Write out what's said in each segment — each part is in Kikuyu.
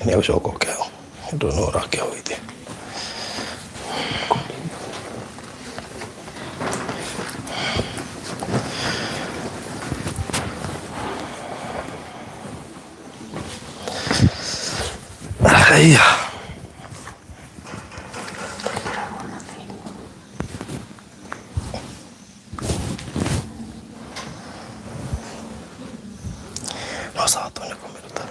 Nĩ egũcoka oke hau ndũ no ũrakĩhũithia. Haiya. No sawa tu nĩ kũmĩruta.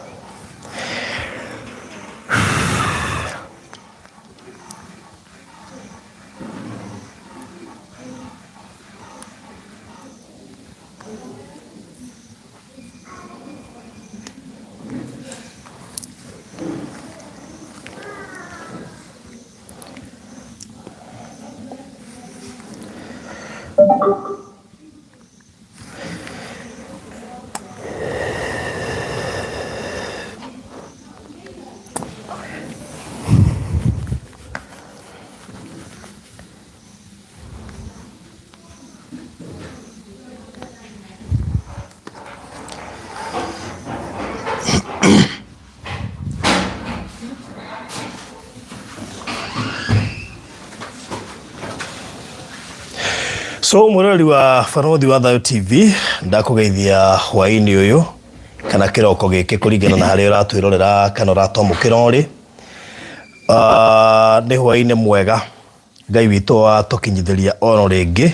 So mwĩroreri wa Barũthi wa Thayũ TV, ndakũgeithia hwaĩ-inĩ ũyũ kana kĩroko gĩkĩ kũringana na harĩa ũratwĩrorera kana ũratwamũkĩra ũrĩ. Ah, nĩ hwaĩ-inĩ mwega Ngai witũ watũkinyithĩria oro rĩngĩ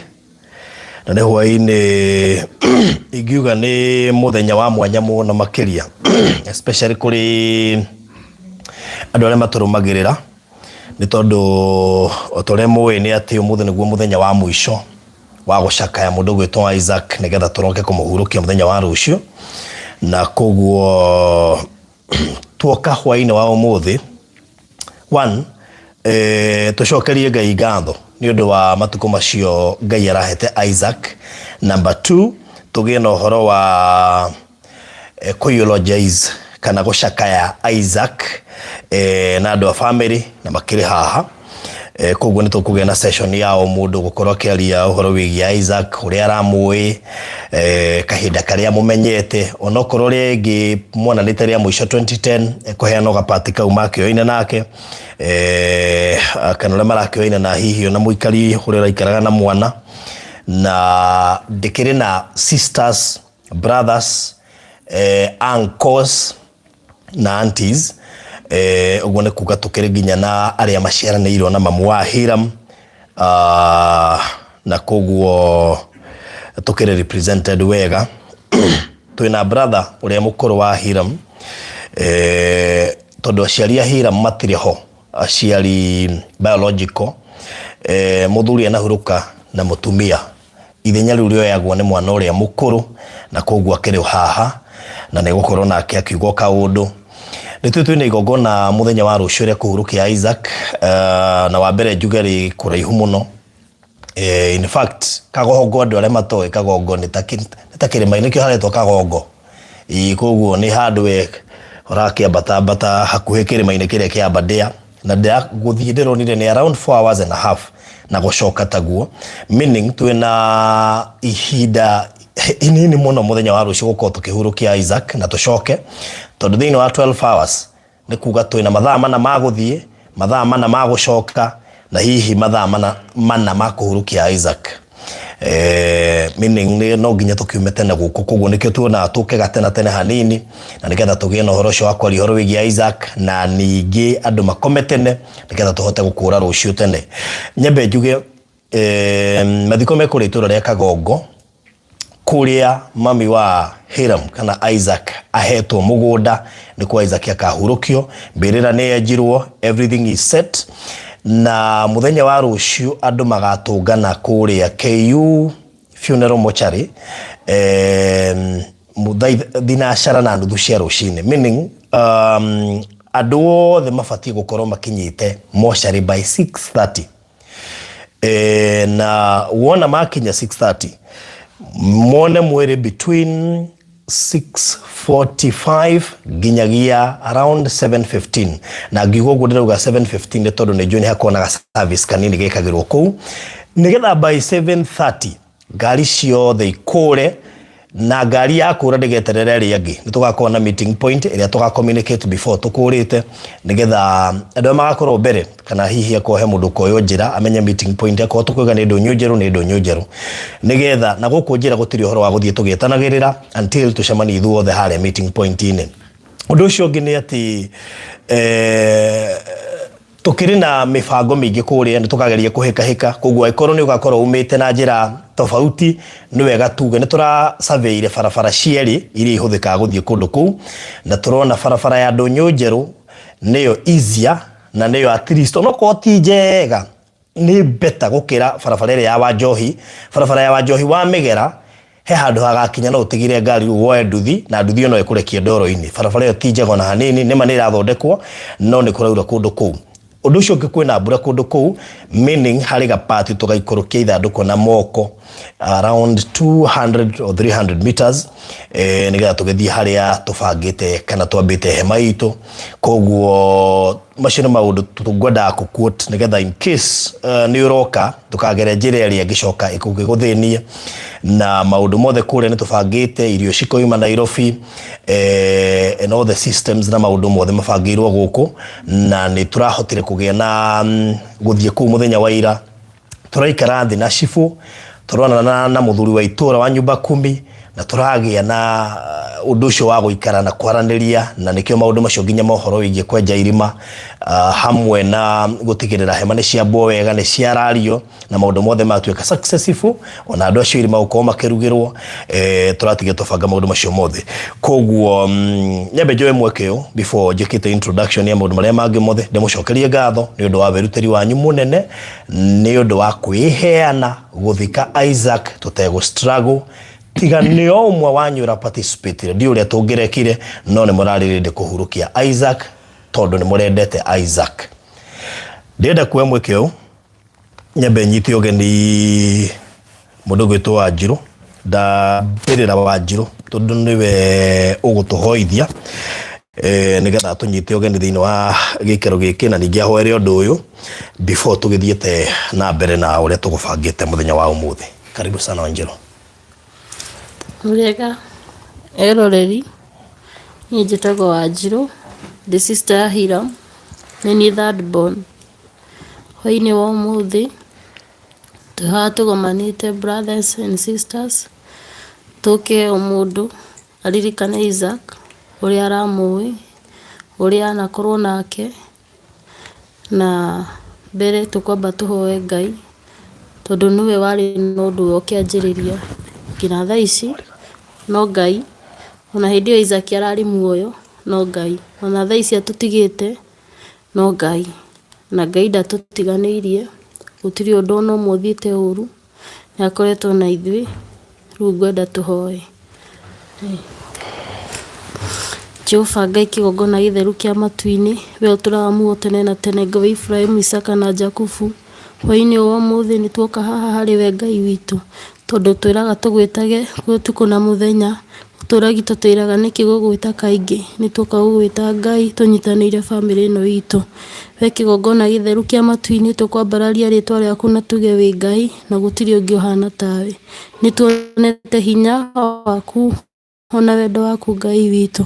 na nĩ hwaĩ-inĩ ingiuga nĩ mũthenya wa mwanya mũno makĩria, especially kũrĩ andũ arĩa matũrũmagĩrĩra, nĩ tondũ o ta ũrĩa mũĩ nĩ atĩ ũmũthĩ nĩguo mũthenya wa mũico wa gũcakaya mũndũ ũgwĩtwo Isaac nĩgetha tũroke kũmũhurũkia mũthenya wa rũciũ, na koguo tuoka hwaĩ-inĩ wa ũmũthĩ, one, tũcokerie Ngai ngatho nĩ ũndũ wa matukũ macio Ngai arahete Isaac. Number two, tũgĩe na ũhoro wa kũ eulogize kana gũcakaya Isaac na andũ a family na makĩrĩ haha. Koguo nĩ tũkũgĩa na session ya o mũndũ gũkorwo akĩaria ũhoro wĩgiĩ Isaac, ũrĩa aramũĩ, kahinda karĩa mũmenyete, onokorwo rĩngĩ monanĩte rĩa mũico 2010, kũheana gapati kau makĩoyaine nake, kana ũrĩa marakĩoyaine na hihi ona mũikari ũrĩa ũraikaraga na mwana, na ndĩkĩrĩ na sisters, brothers, uncles na aunties, ũguo nĩ kuga tũkĩrĩ nginya na arĩa maciaranĩirwo na mamu wa Hiram, na koguo tũkĩrĩ represented wega. Twĩna brother ũrĩa mũkũrũ wa Hiram, tondũ aciari a Hiram matirĩ ho, aciari biological, mũthuri anahurũka na mũtumia, ithenya rĩu rĩoyagwo nĩ mwana ũrĩa mũkũrũ, na koguo akĩrĩ haha na nĩ gũkorwo nake akiuga kaũndũ. Nĩ tũĩ twĩna igongona mũthenya wa rũciũ rĩa kũhurũkia Isaac, na wa mbere njuge rĩ kũraihu mũno. In fact, Kagongo andũ arĩa matoĩ Kagongo nĩ ta kĩrĩma-inĩ kĩo haretwo Kagongo. Ĩĩ koguo nĩ handũ we ũrakĩambata ambata hakuhĩ kĩrĩma-inĩ kĩrĩa kĩa Aberdare, na gũthiĩ ndĩronire nĩ around 4 hours and a half na gũcoka taguo, meaning twĩna ihinda inini mũno mũthenya wa rũciũ gũkorwo tũkĩhurũkia Isaac na tũcoke, tondũ thĩinĩ wa 12 hours nĩ kuga twĩna mathaa mana ma gũthiĩ, mathaa mana ma gũcoka, na hihi mathaa mana ma kũhurũkia Isaac. Meaning nĩ no nginya tũkiume tene gũkũ, koguo nĩkĩo tuonaga tũke gatena tene hanini, na nĩgetha tũgĩe na ũhoro ũcio wa kwaria ũhoro wĩgiĩ Isaac, na ningĩ andũ makome tene nĩgetha tũhote gũkũra rũciũ tene. Nyambe njuge mathiko me kũrĩa itũra rĩa Kagongo, kũrĩa mami wa Hiram kana Isaac ahetwo mũgũnda, nĩkuo Isaac akahurũkio, mbĩrĩra nĩ yenjirwo, everything is set, na mũthenya wa rũciũ andũ magatũngana kũrĩa KU Funeral Mortuary, thinacara na nuthu cia rũcinĩ, meaning andũ othe mabatiĩ gũkorwo makinyĩte mortuary by 6:30. Na wona makinya 6:30 mone mwĩrĩ between 6:45 nginyagia around 7:15, na ngiuga ũguo ndĩrauga 7:15 nĩ tondũ nĩ njũĩ nĩ hakoragwo na ga service kanini gekagĩrwo kũu, nĩgetha by 7:30 ngari ciothe ikũre. Na ngari yakũra ndĩgeterere ĩrĩa ĩngĩ, nĩ tũgakorwo na meeting point ĩrĩa tũga communicate before tũkũrĩte, nĩgetha andũ arĩa magakorwo mbere, kana hihi akorwo he mũndũ ũkoywo njĩra amenye meeting point, akorwo tũkuiga nĩ ndũnyũ njerũ, nĩ ndũnyũ njerũ, nĩgetha na gũkũ njĩra gũtirĩ ũhoro wa gũthiĩ tũgĩetanagĩrĩra until tũcemanie ithuothe harĩa meeting point-inĩ. Ũndũ ũcio ũngĩ nĩ atĩ tũkĩrĩ na mĩbango mĩingĩ kũrĩa, nĩ tũkageria kũhĩkahĩka. Koguo angĩkorwo nĩ ũgakorwo umĩte na njĩra tofauti, nĩ wega tuge nĩ tũra surveyire barabara cierĩ iria ihũthĩkaga gũthiĩ kũndũ kũu, na tũrona barabara ya ndũnyũ njerũ nĩyo easier na nĩyo at least onokorwo ti njega nĩ better gũkĩra barabara ĩrĩa ya Wanjohi. Barabara ya Wanjohi wa Mĩgera he handũ hagakinya no ũtigire ngari rĩu woe nduthi, na nduthi ĩyo no ĩkũrekie ndoro-inĩ. Barabara ĩyo ti njega ona hanini. Nĩma nĩ ĩrathondekwo, no nĩ kũraura kũndũ kũu. Ũndũ ũcio ũngĩ, kwĩna mbura kũndũ kũu, meaning harĩ gapati tũgaikũrũkia ithandũkũ na moko around 200 or 300 meters, nĩgetha tũgĩthiĩ harĩa tũbangĩte kana twambĩte hema itũ. Koguo macio nĩ maũndũ tũngwendaga kũ quote, nĩgetha in case nĩ ũroka ndũkagere njĩra ĩrĩa ĩngĩcoka ĩgũthĩnie. Na maũndũ mothe kũrĩa nĩ tũbangĩte, irio cikoima Nairobi, and all the systems na maũndũ mothe mabangĩirwo gũkũ. Na nĩ tũrahotire kũgĩa na gũthiĩ kũu mũthenya wa ira, tũraikara thĩ na cibũ, tũronana na mũthuri wa itũra wa nyumba kumi, na tũragĩa na ũndũ ũcio wa gũikara na kwaranĩria. Na nĩkĩo maũndũ macio nginya mohoro wĩgiĩ kwenja irima, hamwe na gũtigĩrĩra hema nĩ ciambwo wega, nĩ ciarario, na maũndũ mothe matuĩka successful, ona andũ acio irima gũkorwo makĩrugĩrwo, tũratiga tũbanga maũndũ macio mothe. Koguo nyambe njoe mweke ũyũ before njĩkĩte introduction ya maũndũ marĩa mangĩ mothe, ndĩmũcokerie ngatho nĩ ũndũ wa wĩrutĩri wanyu mũnene, nĩ ũndũ wa kwĩheana gũthika Isaac tũtegũ struggle. Tiga nĩ o ũmwe wanyu ũra participate, ndi ũrĩa tũngĩrekire, no nĩ mũrarĩrĩndĩ kũhurũkia Isaac tondũ nĩ mũrendete Isaac. Ndĩrenda kuoya mweke ũyũ nyambe nyite ũgeni mũndũ ũgwĩtwo Wanjirũ. Ndambĩrĩra Wanjirũ tondũ nĩwe ũgũtũhoithia, nĩgetha tũnyite ũgeni thĩinĩ wa gĩikaro gĩkĩ, na ningĩ ahoere ũndũ ũyũ before tũgĩthiĩte na mbere na ũrĩa tũgũbangĩte mũthenya wa ũmũthĩ. Karibu sana, Wanjirũ. Mũrĩega eroreri, niĩ njĩtagwo Wanjirũ, ndĩ sister ya Hiram, nĩ niĩ third born. Hwaĩ-inĩ wa ũmũthĩ twĩ haha tũgomanĩte brothers and sisters, tũke o mũndũ aririkane Isaac ũrĩa aramũĩ, ũrĩa anakorwo nake. Na mbere tũkwamba tũhoe Ngai, tondũ nĩwe warĩ na ũndũ ũyũ ũkĩanjĩrĩria nginya thaa ici no Ngai. Ona hĩndĩ ĩyo Isaac ararĩ muoyo no Ngai, ona thaa ici atũtigĩte no Ngai. Na Ngai ndatũtiganĩirie, gũtirĩ ũndũ ona ũmwe ũthiĩte ũru, nĩ akoretwo na ithuĩ. Rĩu ngwenda tũhoe. Jehova Ngai, kĩgongona gĩtheru kĩa matu-inĩ, we ũtũraga muoyo tene na tene, Ngai wa Iburahĩmu, Isaka na Jakubu, hwaĩ-inĩ ũyũ wa ũmũthĩ nĩ tuoka haha harĩ we Ngai witũ, tondũ twĩraga tũgwĩtage ũtukũ na mũthenya. Ũtũũra tũtwĩraga nĩkĩ gũgwĩta kaingĩ, nĩ tuoka gũgwĩta Ngai tũnyitanĩire bamĩrĩ ĩno itũ. We kĩgongona gĩtheru kĩa matu-inĩ, tũkwambararia rĩtwa rĩaku na tuge wĩ Ngai na gũtirĩ ũngĩ ũhana tawe. Nĩ tuonete hinya waku ona wendo waku, Ngai witũ,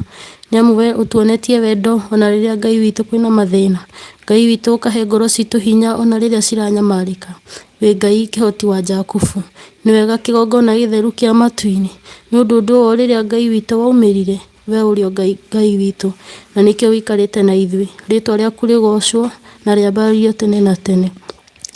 nĩ amu we ũtuonetie wendo ona rĩrĩa, Ngai witũ, kwĩna mathĩna. Ngai witũ, ũkahe ngoro citũ hinya ona rĩrĩa ciranyamarĩka. Wĩ Ngai kĩhoti wa Jakubu. Nĩ wega kĩgongona gĩtheru kĩa matu-inĩ, nĩ ũndũ ũndũ ũyũ rĩrĩa, Ngai witũ, waumĩrire, we ũrĩ o Ngai, Ngai witũ, na nĩkĩo ũikarĩte na ithuĩ. Rĩtwa rĩaku rĩgocwo na rĩambarario tene na tene.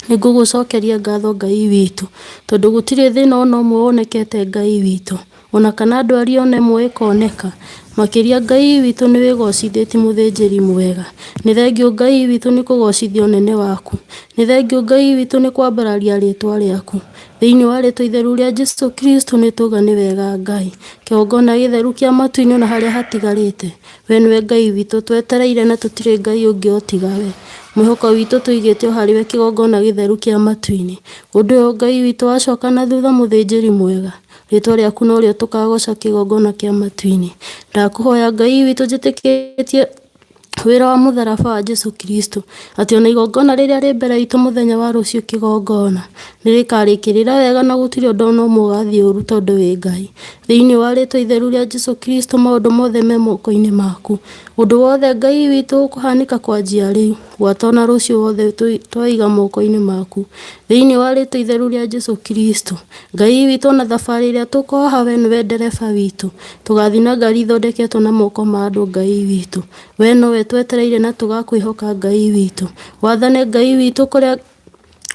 Nĩ ngũgũcokeria ngatho, Ngai witũ, tondũ gũtirĩ thĩna ona ũmwe wonekete, Ngai witũ, ona kana ndwari ona ĩmwe ĩkoneka. Makĩria, Ngai witũ, nĩ wĩgocithĩtie, mũthĩnjĩri mwega. Nĩ thengiũ, Ngai witũ, nĩ kũgocithia ũnene waku. Nĩ thengiũ, Ngai witũ, nĩ kwambararia rĩtwa rĩaku. Thĩinĩ wa rĩtwa itheru rĩa Jesu Kristo nĩ tuga nĩ wega, Ngai. Kĩgongona gĩtheru kĩa matu-inĩ, ona harĩa hatigarĩte, we nĩwe Ngai witũ twetereire na tũtirĩ Ngai ũngĩ o tiga we. Mwĩhoko witũ tũigĩte o harĩ we, kĩgongona gĩtheru kĩa matu-inĩ. Ũndũ ũyũ, Ngai witũ, wacoka na thutha, mũthĩnjĩri mwega, rĩtwa rĩaku norĩo tũkagoca, kĩgongona kĩa matu-inĩ. Ndakũhoya, Ngai witũ, njĩtĩkĩtie. Wĩra wa mũtharaba wa Jesu Kristo, atĩ ona igongona rĩrĩa rĩ mbere itũ mũthenya wa rũciũ kĩgongona, nĩ rĩkarĩkĩrĩra wega na gũtirĩ ũndũ ona ũmwe ũgathiĩ ũru tondũ wĩ Ngai. Thĩinĩ wa rĩtwa itheru rĩa Jesu Kristo maũndũ mothe me moko-inĩ maku. Ũndũ wothe Ngai witũ ũkũhanĩka kwanjia rĩu, gwata ona rũciũ wothe twaiga moko-inĩ maku. Thĩinĩ wa rĩtwa itheru rĩa Jesu Kristo, Ngai witũ ona thabarĩ ĩrĩa tũkoha we nĩwe ndereba witũ. Tũgathiĩ na ngari ithondeketwo na moko ma andũ Ngai witũ. We nowe twetereire na tũgakwĩhoka Ngai witũ. Wathane Ngai witũ kũrĩa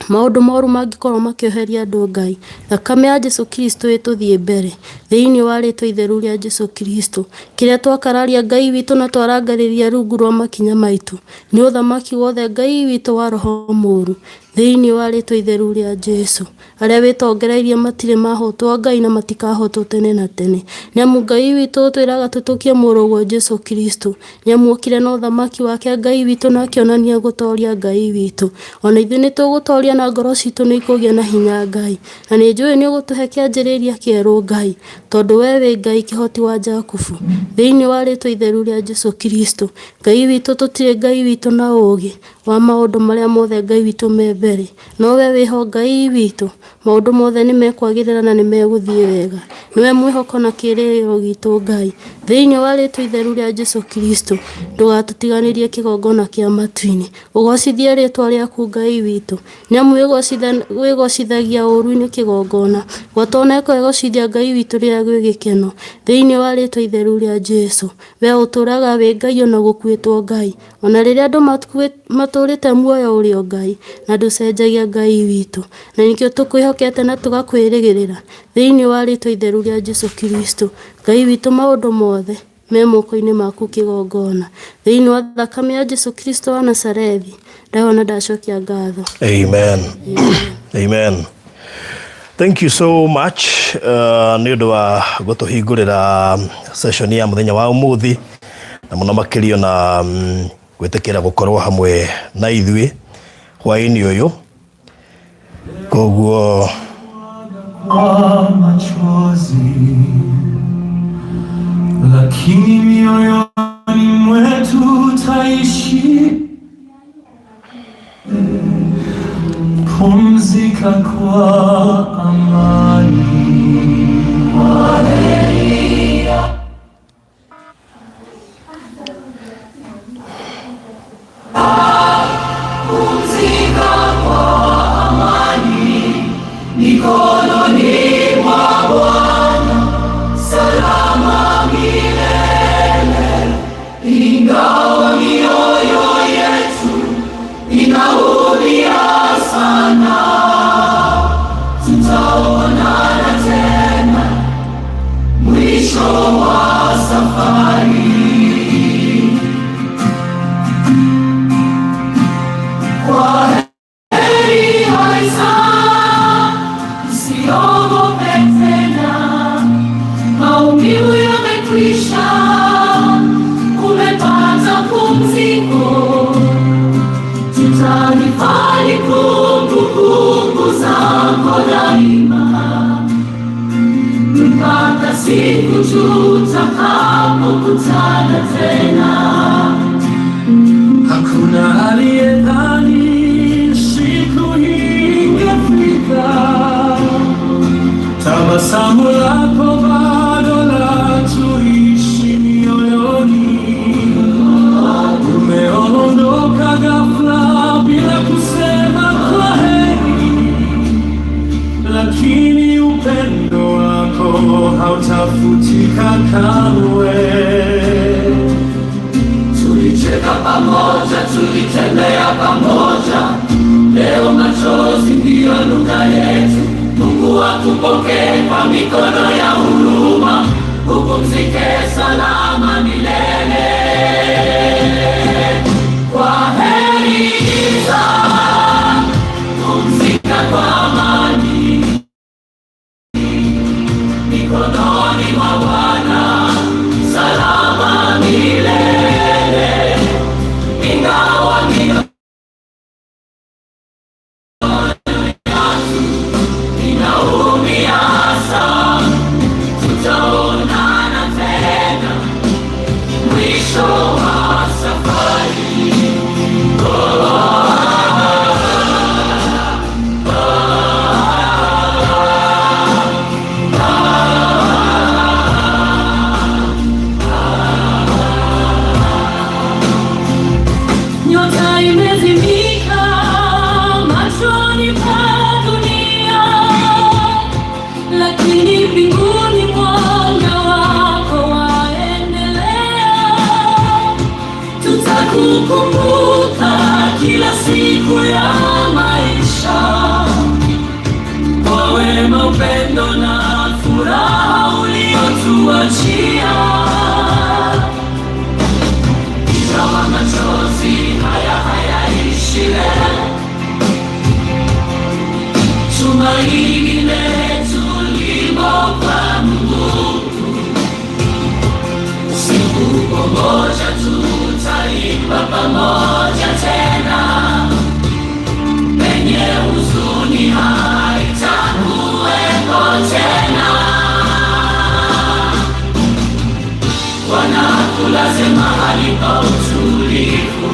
maũndũ moru mangĩkorwo makĩoheria andũ Ngai. Thakame ya Jesu Kristo ĩtũthiĩ mbere. Thĩinĩ wa rĩtwa itheru rĩa Jesu Kristo. Kĩrĩa twakararia Ngai witũ na twarangarĩria rungu rwa makinya maitũ. Nĩ ũthamaki wothe Ngai witũ wa roho mũru. Thĩinĩ wa rĩtwa itheru rĩa Jesu. Arĩa wĩtongereirie matirĩ mahotwo Ngai na matikahotwo tene na tene. Nĩamu Ngai witũ ũtwĩraga tũtũkie mũrũguo Jesu Kristo. Nĩamu okire na ũthamaki wake Ngai witũ na akĩonania gũtoria Ngai witũ. Ona ithuĩ nĩ tũgũtoria na ngoro citũ nĩ ikũgĩa na hinya Ngai. Na nĩ njũĩ nĩ ũgũtũhe kĩanjĩrĩria kĩerũ Ngai. Tondũ we wĩ Ngai kĩhoti wa Jakubu. Thĩinĩ wa rĩtwa itheru rĩa Jesu Kristo. Ngai witũ tũtirĩ Ngai witũ na ũũgĩ wa maũndũ marĩa mothe Ngai witũ me mbere. No we wĩho Ngai witũ, maũndũ mothe nĩ mekwagĩrĩra na nĩ megũthiĩ wega. Nĩwe mwĩhoko na kĩĩrĩgĩrĩro gitũ Ngai. Thĩinĩ wa rĩtwa itheru rĩa Jesu Kristo, ndũgatũtiganĩrie kĩgongona kĩa matu-inĩ. Ũgocithie rĩtwa rĩaku Ngai witũ. Nĩamu wĩgocithagia ũũru-inĩ kĩgongona. Gwata ona ĩkegocithia Ngai witũ rĩrĩa gwĩ gĩkeno. Thĩinĩ wa rĩtwa itheru rĩa Jesu. We ũtũraga wĩ Ngai ona gũkuĩtwo Ngai. Ona rĩrĩa andũ matũrĩte muoyo ũrĩ o Ngai, na ndũcenjagia Ngai witũ. Na nĩkĩo tũkwĩhokete na tũgakwĩrĩgĩrĩra thĩinĩ wa rĩtwa itheru rĩa Jesu Kristo. Ngai witũ maũndũ mothe me moko-inĩ maku kĩgongona. Thĩinĩ wa thakame ya Jesu Kristo wa Nazarethi, ndahona ndacokia ngatho. Amen. Amen. Thank you so much nĩ ũndũ wa gũtũhingũrĩra session ya mũthenya wa ũmũthĩ na mũno makĩria na gwĩtĩkĩra gũkorwo hamwe na ithuĩ hwaĩ-inĩ ũyũ. Koguo kwa machozi, lakini mioyoni mwetu taishi. Pumzika kwa amani. Usiogope tena, maumivu yamekwisha, umepata pumziko. Tutahifadhi kumbukumbu zako daima, mpaka siku tutakapokutana tena. Hakuna aliyedhani siku hii ingefika. Tabasamu lako bado latuishi mioyoni. Umeondoka ghafla bila kusema kwaheri, lakini upendo wako hautafutika kamwe. Tulicheka pamoja, tulitembea pamoja. Leo machozi ndiyo lugha yetu. Mungu akupokee kwa mikono ya huruma, upumzike salama milele. Kwa heri Isa, pumzika kwa amani mikononi mwa Bwana, salama milele. Ingawa mioyo inaumia sana, tutaonana tena Tutakukumbuka kila siku ya maisha, kwa wema, upendo na furaha uliotuachia. Ingawa machozi haya hayaishi leo, tumaini letu limo kwa Mungu. Siku moja tutaimba pamoja tena, penye huzuni haitakuwepo tena. Bwana akulaze mahali pa utulivu,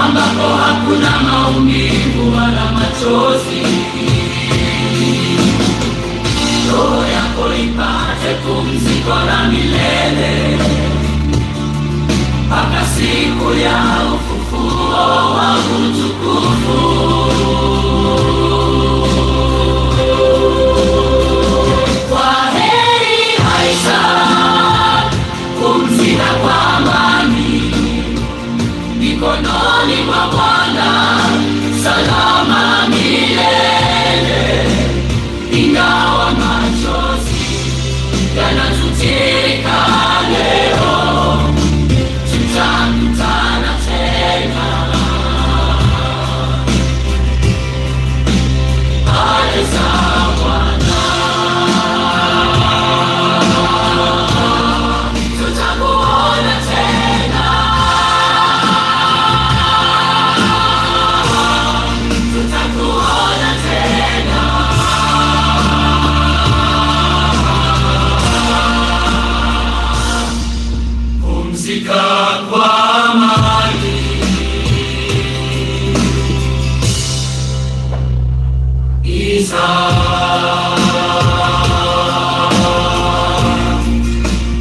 ambapo hakuna maumivu wala machozi. Roho yako ipate pumziko la milele mpaka siku ya ufufuo wa utukufu. Kwaheri Isaac, pumzika kwa amani mikononi mwa Bwana, salama milele, ingawa machozi yanatutiririka leo, tutakutana tena pale za Bwana, tutakuona tena, tutakuona tena. Pumzika kwa amani. Isaac,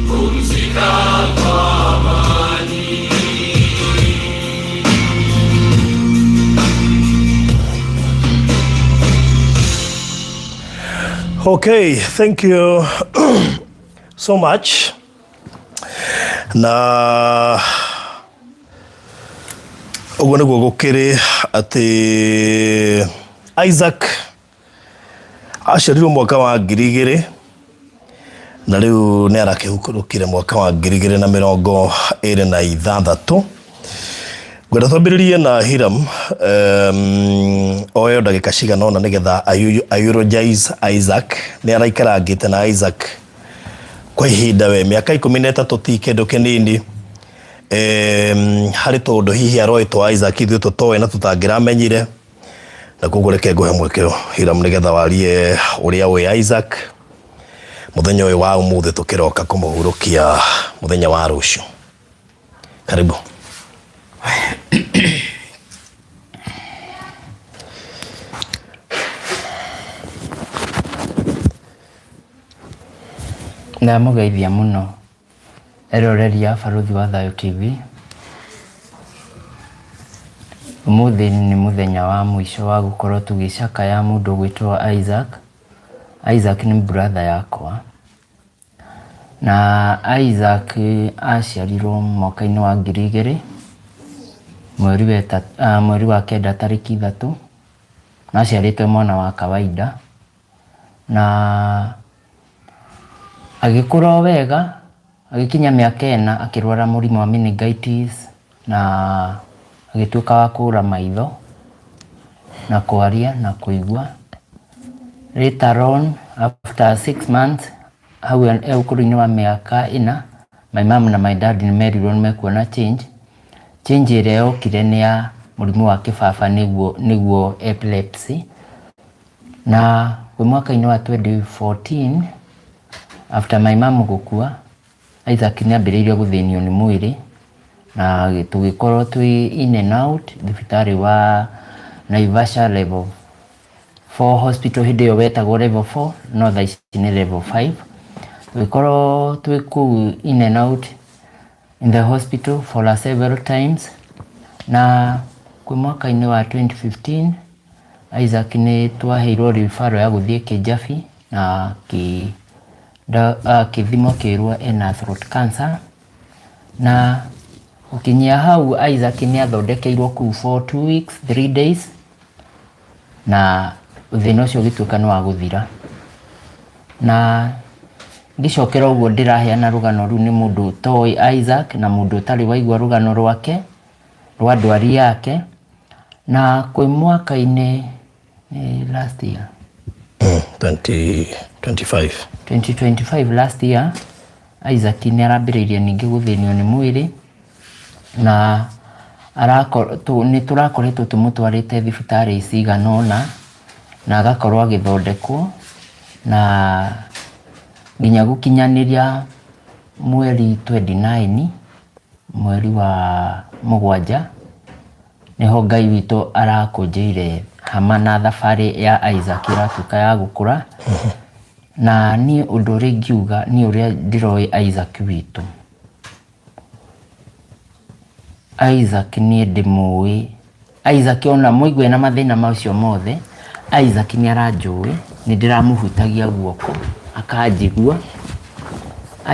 pumzika kwa amani. Okay, thank you so much. Na ũguo nĩguo gũkĩrĩ atĩ Isaac aciarirwo mwaka wa 2000 na rĩu nĩ arakĩhurũkire mwaka wa 2026. Ngwenda twambĩrĩrie na Hiram, oyo ndagĩka cigana ũna nĩgetha eulogize Isaac. Nĩ araikarangĩte na Isaac kwa ihinda we mĩaka 13 ti kĩndũ kĩnini, harĩ tũndũ hihi aroĩtwo Isaac ithuĩ tũtoĩ na tũtangĩramenyire, na koguo reke ngũhe mweke Hiram nĩgetha warie ũrĩa ũĩ Isaac mũthenya ũyũ wa ũmũthĩ tũkĩroka kũmũhurũkia mũthenya wa rũciũ. Karibu. Ndamũgeithia mũno eroreri a Barũthi wa Thayũ TV. Ũmũthĩ nĩ mũthenya wa mũico wa gũkorwo tũgĩcakaya mũndũ ũgwĩtwo Isaac. Isaac nĩ brother yakwa. Na Isaac aciarirwo mwaka-inĩ wa 2000 mweri wa 9 tarĩki 3, na aciarĩtwo mwana wa kawaida na agĩkũra o wega, agĩkinya mĩaka 4 akĩrwara mũrimũ wa meningitis na agĩtuĩka wa kũra maitho na kwaria na kũigua. Later on, after 6 months, hau e ũkũrũ-inĩ wa mĩaka 4, my mom na my dad nĩ merirwo nĩ mekuona change. Change ĩrĩa yokire nĩ ya mũrimũ wa kĩbaba, nĩguo epilepsy. Na kwĩ mwaka-inĩ wa 2014, after my mom gũkua, Isaac nĩ ambĩrĩirie gũthĩnio nĩ mwĩrĩ na tũgĩkorwo twĩ in and out thibitarĩ wa Naivasha Level 4 Hospital. Hĩndĩ ĩyo wetagwo Level 4, no thaa ici nĩ Level 5. Tũgĩkorwo twĩ kũu in and out in the hospital for a several times, na kwĩ mwaka-inĩ wa 2015 Isaac nĩ twaheirwo referral ya gũthiĩ Kĩjabi na akĩthimwo akĩrwo ena throat cancer. Na gũkinyia hau Isaac nĩ athondekeirwo kũu for 2 weeks 3 days, na thĩna ũcio ũgĩtuĩka nĩ wa gũthira. Na ngĩcokera ũguo ndĩraheana rũgano rũu nĩ mũndũ ũtoĩ Isaac na mũndũ ũtarĩ waigua rũgano rwake rwa ndwari yake. Na kwĩ mwaka-inĩ last year, 2025. 2025, last year, Isaac nĩ arambĩrĩirie ningĩ gũthĩnio nĩ mwĩrĩ na nĩ tũrakoretwo tũmũtwarĩte thibitarĩ cigana ũna na agakorwo agĩthondekwo, na nginya gũkinyanĩria mweri 29, mweri wa mũgwanja, nĩho Ngai witũ arakũnjĩire hama na thabarĩ ya Isaac ĩratuĩka ya gũkũra. Na niĩ ũndũ ũrĩa ingiuga, niĩ ũrĩa ndĩroĩ Isaac witũ, Isaac niĩ ndĩmũĩ Isaac, ona mũigue na mathĩna macio mothe, Isaac nĩ aranjũĩ, nĩ ndĩramũhutagia guoko akanjigua.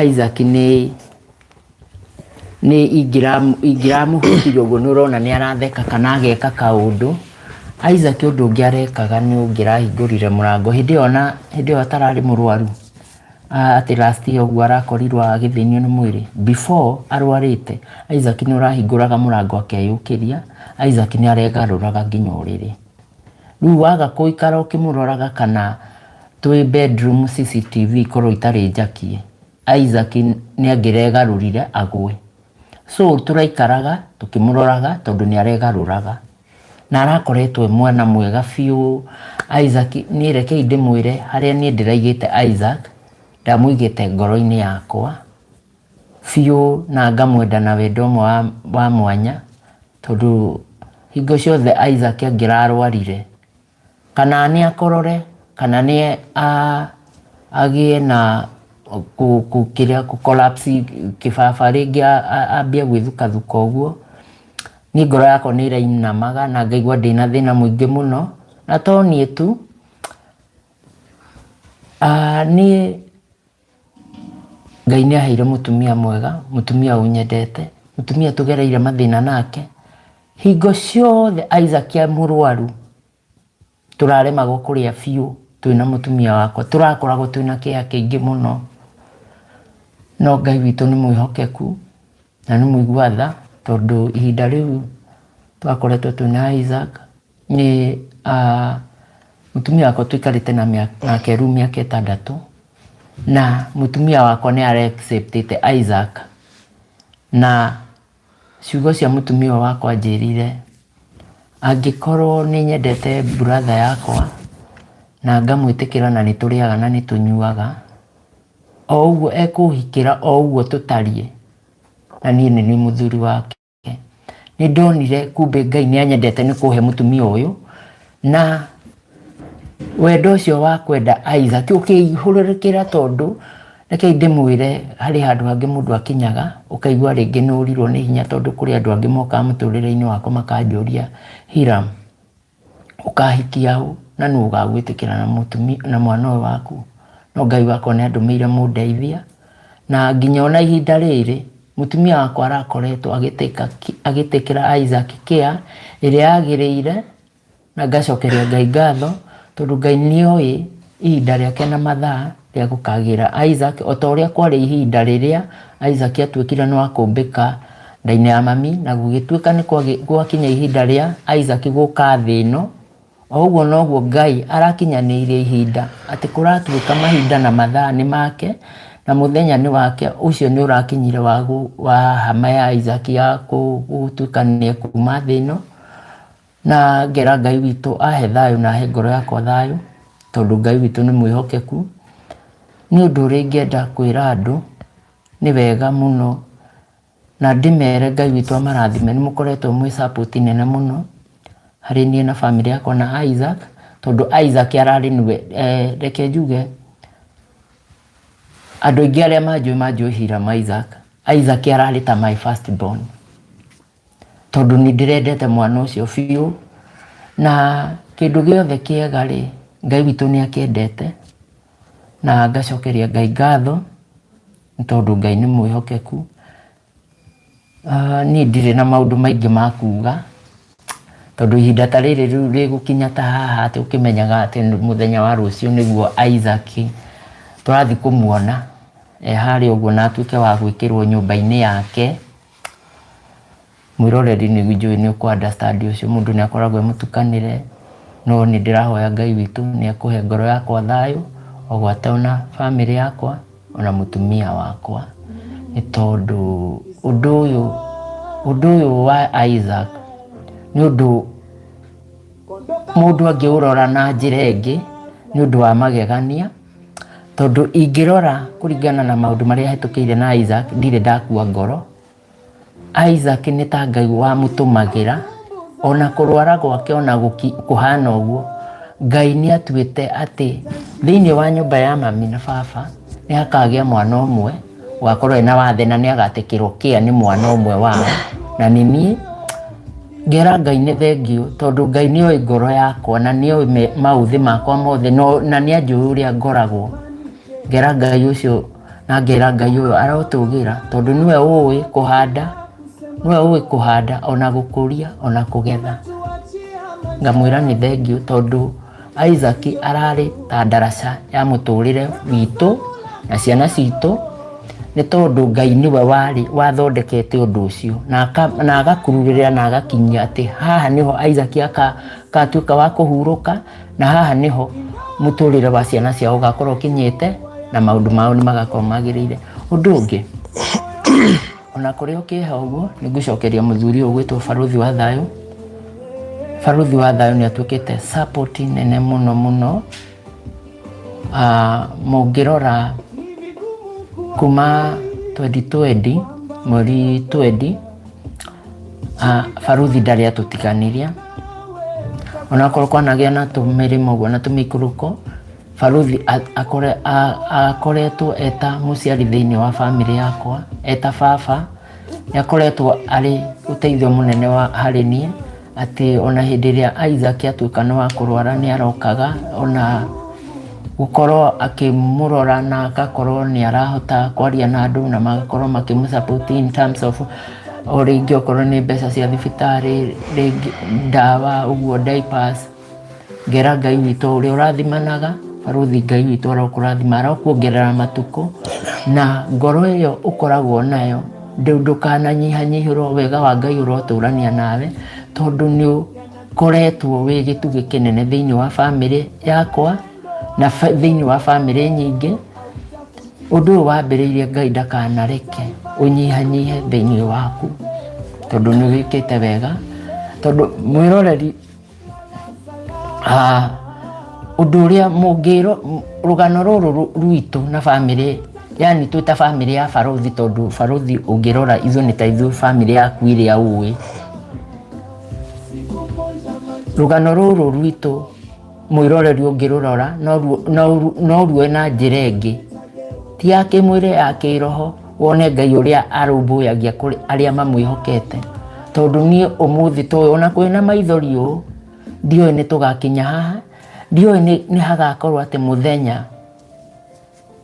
Isaac nĩ ingĩramũhutirie ũguo, nĩ ũrona nĩ aratheka kana ageka kaũndũ. Isaac ũndũ ũngĩ arekaga nĩ ũngĩrahingũrire mũrango hĩndĩ ĩyo, na hĩndĩ ĩyo atararĩ mũrwaru, atĩ last year ũguo arakorirwo agĩthĩnio nĩ mwĩrĩ, before arwarĩte, Isaac nĩ ũrahingũraga mũrango akeyũkĩria. Isaac nĩ aregarũraga nginya ũrĩrĩ. Rĩu waga gũikara ũkĩmũroraga kana twĩ bedroom CCTV ikorwo itarĩ njakie, Isaac nĩ angĩregarũrire agwe. So tũraikaraga tũkĩmũroraga tondũ nĩ aregarũraga na arakoretwo e mwana mwega biũ. Isaac, niĩ rekei ndĩmwĩre harĩa niĩ ndĩraigĩte Isaac, ndamũigĩte ngoro-inĩ yakwa biũ na ngamwenda na wendo ũmwe wa mwanya, tondũ hingo ciothe Isaac angĩrarwarire kana nĩ akorore kana nĩ agĩe na kĩrĩa kũ collapse kĩbaba rĩngĩ, ambie gwĩthukathuka ũguo, niĩ ngoro yakwa nĩ ĩrainamaga na ngaigua ndĩna thĩna mũingĩ mũno. Na to niĩ tu, niĩ Ngai nĩ aheire mũtumia mwega, mũtumia ũnyendete, mũtumia tũgereire mathĩna nake. Hingo ciothe Isaac e mũrwaru, tũraremagwo kũrĩa biũ twĩna mũtumia wakwa, tũrakoragwo twĩna kĩeha kĩingĩ mũno. No Ngai witũ nĩ mwĩhokeku na nĩ mũigua tha, tondũ ihinda rĩu twakoretwo twĩna Isaac nĩ mũtumia wakwa tũikarĩte nake rĩu mĩaka 6, na mũtumia wakwa nĩ ara accept Isaac. Na ciugo cia mũtumia ũyũ wakwa anjĩrire, angĩkorwo nĩ nyendete brother yakwa na ngamwĩtĩkĩra na nĩ tũrĩaga na nĩ tũnyuaga, o ũguo ekũhikĩra o ũguo tũtariĩ, na niĩ nĩ niĩ mũthuri wake. Nĩ ndonire kumbe Ngai nĩ anyendete nĩ kũhe mũtumia ũyũ, na wendo ũcio wa kwenda Isaac ũkĩihũrĩrĩkĩra, tondũ rekei ndĩmwĩre, harĩ handũ hangĩ mũndũ akinyaga ũkaigua rĩngĩ nĩ ũrirwo nĩ hinya, tondũ kũrĩ andũ angĩ mokaga mũtũrĩre-inĩ wakwa makanjũria, "Hiram, ũkahikia ũ na nũ ũgagwĩtĩkĩra na mũtumia na mwana ũyũ waku?" No Ngai wakwa nĩ andũmĩire mũndeithia, na nginya ona ihinda rĩrĩ mũtumia wakwa arakoretwo agĩtĩkĩra Isaac care ĩrĩa yagĩrĩire, na ngacokeria Ngai ngatho, tondũ Ngai nĩoĩ ihinda rĩake na mathaa rĩa gũkagĩra Isaac, o ta ũrĩa kwarĩ ihinda rĩrĩa Isaac atuĩkire nĩ wa kũmbĩka nda-inĩ ya mami, na gũgĩtuĩka nĩ gwakinya ihinda rĩa Isaac gũka thĩ ĩno. O ũguo noguo Ngai arakinyanĩirie ihinda atĩ kũratuĩka mahinda na mathaa nĩ make na mũthenya nĩ wake, ũcio nĩ ũrakinyire wa hama ya Isaac ya gũtuĩka nĩ ekuma thĩ ĩno. Na ngera Ngai witũ ahe thayũ na ahe ngoro yakwa thayũ, tondũ Ngai witũ nĩ mwĩhokeku. Nĩ ũndũ ũrĩa ingĩenda kwĩra andũ, nĩ wega mũno na ndĩmere Ngai witũ amarathime, nĩ mũkoretwo mwĩ support nene mũno harĩ niĩ na bamĩrĩ yakwa na Isaac, tondũ Isaac ararĩ nĩwe, reke njuge, andũ aingĩ arĩa manjũĩ manjũĩ Hiram Isaac. Isaac ararĩ ta my first born, tondũ nĩ ndĩrendete mwana ũcio biũ, na kĩndũ gĩothe kĩega rĩ, Ngai witũ nĩ akĩendete, na ngacokeria Ngai ngatho nĩ tondũ Ngai nĩ mwĩhokeku. Niĩ ndirĩ na maũndũ maingĩ ma kuga, tondũ ihinda ta rĩrĩ rĩu rĩgũkinya ta haha atĩ ũkĩmenyaga atĩ mũthenya wa rũciũ nĩguo Isaac tũrathiĩ kũmuona e harĩa ũguo na atuĩke wa gwĩkĩrwo nyũmba-inĩ yake. Mwĩroreri nĩ njũĩ nĩ ũkũ understand ũcio, mũndũ nĩ akoragwo e mũtukanĩre, no nĩ ndĩrahoya Ngai witũ nĩ ekũhe ngoro yakwa thayũ, o gwata ona bamĩrĩ yakwa. Ona mũtumia wakwa nĩ tondũ ũndũ ũyũ ũndũ ũyũ wa Isaac nĩ ũndũ mũndũ angĩũrora na njĩra ĩngĩ nĩ ũndũ wa magegania tondũ ingĩrora kũringana na maũndũ marĩa hĩtũkĩire na Isaac ndirĩ ndakua ngoro. Isaac nĩ ta Ngai wamũtũmagĩra, ona kũrwara gwake ona kũhana ũguo, Ngai nĩ atuĩte atĩ thĩinĩ wa nyũmba ya mami na baba nĩ hakagĩa mwana ũmwe ũgakorwo ena wathe na nĩ agatĩkĩrwo kĩa nĩ mwana ũmwe wao, na nĩ niĩ. Ngera Ngai nĩ thengiũ tondũ Ngai nĩ oĩ ngoro yakwa na nĩ oĩ maũthĩ makwa mothe na nĩ anjũĩ ũrĩa ngoragwo. Ngera Ngai ũcio na ngera Ngai ũyũ arotũgĩra tondũ nĩwe ũĩ kũhanda, nĩwe ũĩ kũhanda ona gũkũria ona kũgetha. Ngamwĩra nĩ thengiũ tondũ Isaac ararĩ ta ndaraca ya mũtũrĩre witũ na ciana citũ nĩ tondũ Ngai nĩwe warĩ wathondekete ũndũ ũcio na agakururĩra na agakinyia atĩ haha nĩho Isaac akatuĩka wa kũhurũka. Na haha nĩho mũtũrĩre wa ciana ciao ũgakorwo ũkinyĩte na maũndũ mao nĩ magakorwo magĩrĩire. Ũndũ ũngĩ, ona kũrĩ o kĩeha ũguo, nĩ ngũcokeria mũthuri ũyũ ũgwĩtwo Barũthi wa Thayũ. Barũthi wa Thayũ nĩ atuĩkĩte support nene mũno mũno. Mũngĩrora kuma 2020 mweri 20 Barũthi ndarĩ atũtiganĩria. Onakorwo kwanagĩa na tũmĩrĩma ũguo na tũmĩikũrũko, barũthi akoretwo eta mũciari thĩiniĩ wa bamĩrĩ yakwa, eta baba, nĩ akoretwo arĩ ũteithio mũnene harĩ niĩ, atĩ ona hĩndĩ ĩrĩa Isaac atuĩka nĩ wa kũrwara nĩ arokaga ona gũkorwo akĩmũrora na agakorwo nĩ arahota kwaria na andũ na magakorwo makĩmũ support in terms of o rĩngĩ okorwo nĩ mbeca cia thibitarĩ, rĩngĩ ndawa ũguo diapers, ngera Ngai witũ ũrĩa ũrathimanaga, barũthi Ngai witũ arokũrathima, arokuongerera matukũ, na ngoro ĩyo ũkoragwo nayo ndũkananyihanyihĩrwo, wega wa Ngai ũrotũrania nawe, tondũ nĩ ũkoretwo wĩ gĩtugĩ kĩnene thĩinĩ wa bamĩrĩ yakwa na thĩinĩ wa bamĩrĩ nyingĩ. Ũndũ ũyũ wambĩrĩirie Ngai ndakanareke ũnyihanyihe thĩinĩ waku tondũ nĩ wĩkĩte wega, tondũ mwĩroreri ũndũ ũrĩa mũngĩrwo rũgano rũrũ rwitũ na bamĩrĩ yani twĩ ta bamĩrĩ ya barũthi tondũ barũthi ũngĩrora ithuĩ nĩ ta ithuĩ bamĩrĩ yaku ĩrĩa ũĩ. Rũgano rũrũ rwitũ Mwĩroreri ũngĩrũrora no ruoe na njĩra ĩngĩ, ti ya kĩmwĩrĩ ya kĩroho, wone Ngai ũrĩa arũmbũyagia kũrĩ arĩa mamwĩhokete. Tondũ niĩ ũmũthĩ ta ũyũ ona kwĩna maithori ũũ, ndiũĩ nĩ tũgakinya haha, ndiũĩ nĩ hagakorwo atĩ mũthenya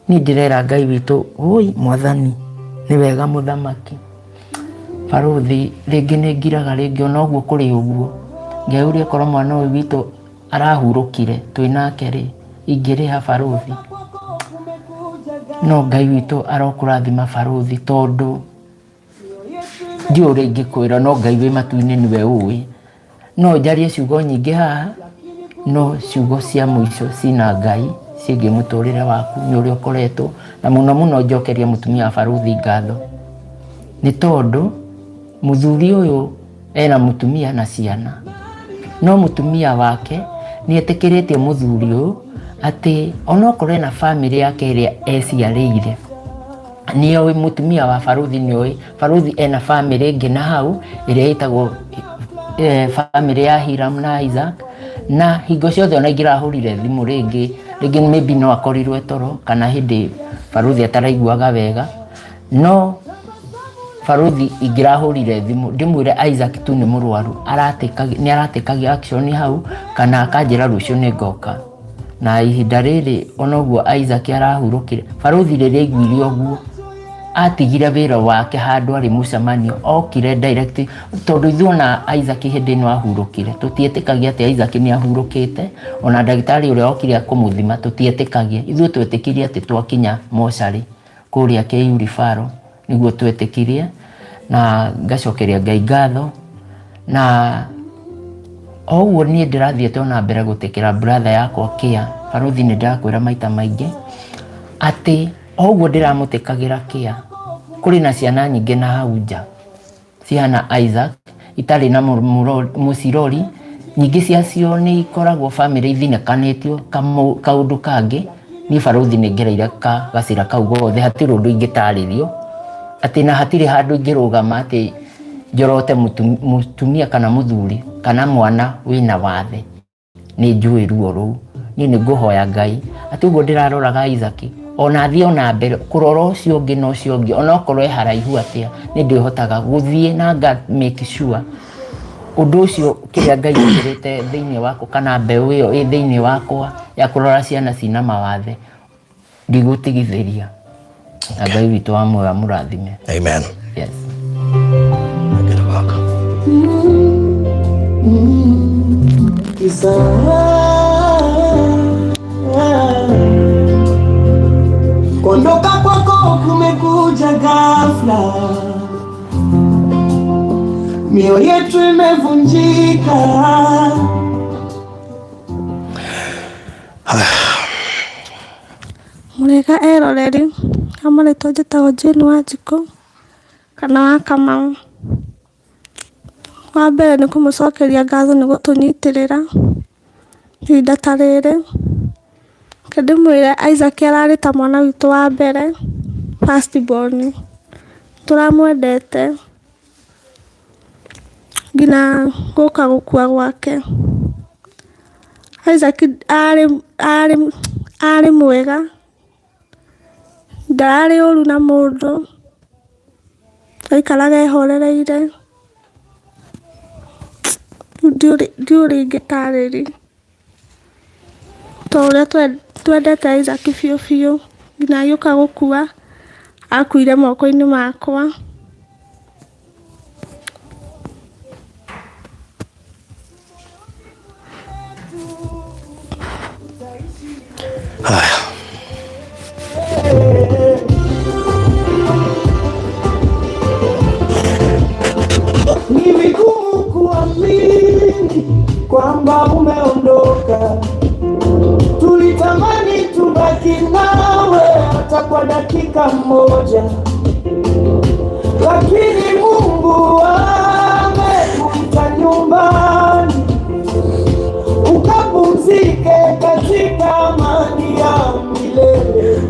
Niĩ ndĩrera Ngai witũ, wũi mwathani nĩ wega mũthamaki. Barũthi rĩngĩ nĩ ngiraga rĩngĩ ona ũguo kũrĩ ũguo, ngeyũria okorwo mwana ũyũ witũ arahurũkire twĩ nake rĩ, ingĩrĩha barũthi? No Ngai witũ arokũrathima barũthi tondũ Ndiũĩ ũrĩa ingĩkwĩra no Ngai wĩ matu-inĩ nĩwe ũĩ. No njarie ciugo nyingĩ haha, no ciugo cia mũico cina Ngai ciĩgiĩ mũtũrĩre waku nĩ ũrĩa ũkoretwo, na mũno mũno njokerie mũtumia wa barũthi ngatho, nĩ tondũ mũthuri ũyũ ena mũtumia na ciana, no mũtumia wake nĩ etĩkĩrĩtie mũthuri ũyũ atĩ onokorwo ena bamĩrĩ yake ĩrĩa eciarĩire, nĩoĩ mũtumia wa barũthi nĩoĩ barũthi ena bamĩrĩ ĩngĩ na hau ĩrĩa ĩtagwo bamĩrĩ ya Hiram na Isaac na hingo ciothe ona ingĩrahũrire thimũ rĩngĩ rĩngĩ maybe no akorirwo e toro kana hĩndĩ barũthi ataraiguaga wega no barũthi ingĩrahũrire thimũ ndĩmwĩre Isaac tu nĩ mũrwaru nĩ aratĩkagia action hau kana akanjĩra rũciũ nĩ ngoka. Na ihinda rĩrĩ ona ũguo Isaac arahurũkire, barũthi rĩrĩa aiguire ũguo, Atigire wĩra wake handũ arĩ mũcemanio, okire direct tondũ ithuĩ ona Isaac hĩndĩ ĩno ahurũkire, tũtietĩkagia atĩ Isaac nĩ ahurũkĩte, ona ndagĩtarĩ ũrĩa okire kũmũthima tũtietĩkagia. Ithuĩ twetĩkirie atĩ twakinya mocarĩ kũrĩa KU Referral nĩguo twetĩkirie, na ngacokeria Ngai ngatho na o ũguo niĩ ndĩrathiĩte ona mbere gũtĩkĩra brother yakwa kĩa barũthi, nĩ ndakwĩra maita maingĩ atĩ o ũguo ndĩramũtĩkagĩra kĩa kũrĩ na ciana nyingĩ na hau nja cihana Isaac itarĩ na mũcirori, nyingĩ ciacio nĩ ikoragwo bamĩrĩ ithinĩkanĩtio kaũndũ kangĩ. Niĩ barũthi nĩ ngereire gacĩra kau gothe, hatirĩ ũndũ ingĩtarĩrio atĩ na hatirĩ handũ ingĩrũgama atĩ njorote mũtumia kana mũthuri kana mwana wĩna wathe. Nĩ njũĩ ruo rũu. Niĩ nĩ ngũhoya Ngai atĩ ũguo ndĩraroraga Isaac ona thiĩ ona mbere kũrora ũcio ũngĩ na ũcio ũngĩ, ona okorwo e haraihu atĩa, nĩ ndĩhotaga gũthiĩ na nga make sure ũndũ ũcio kĩrĩa Ngai ekĩrĩte thĩinĩ wakwa kana mbeũ ĩyo ĩ thĩinĩ wakwa ya kũrora ciana cina mawathe ndigũtigithĩria. Na Ngai witũ wa muoyo amũrathime. Amen. Yes. Ngera gaka. Kuondoka kwako kumekuja ghafla, mioyo yetu imevunjika. Mũrĩega eroreri, ha marĩtwa njĩtagwo Jane Wanjikũ kana wa Kamau. Wa mbere nĩ kũmũcokeria ngatho nĩ gũtũnyitĩrĩra ihinda ta rĩrĩ. Reke ndĩmwĩre Isaac ararĩ ta mwana witũ wa mbere, first born. Tũramwendete nginya gũka gũkua gwake. Isaac arĩ mwega, ndararĩ ũru na mũndũ, aikaraga ehorereire, rĩu ndiũĩ ũrĩa ingĩtarĩria, ta ũrĩa twendete Isaac biũ biũ, nginya agĩũka gũkua, akuire moko-inĩ makwa. Haya. Ni vigumu kuamini kwamba umeondoka. Tulitamani tubaki nawe hata kwa dakika moja, lakini Mungu amekuita nyumbani ukapumzike katika amani ya milele.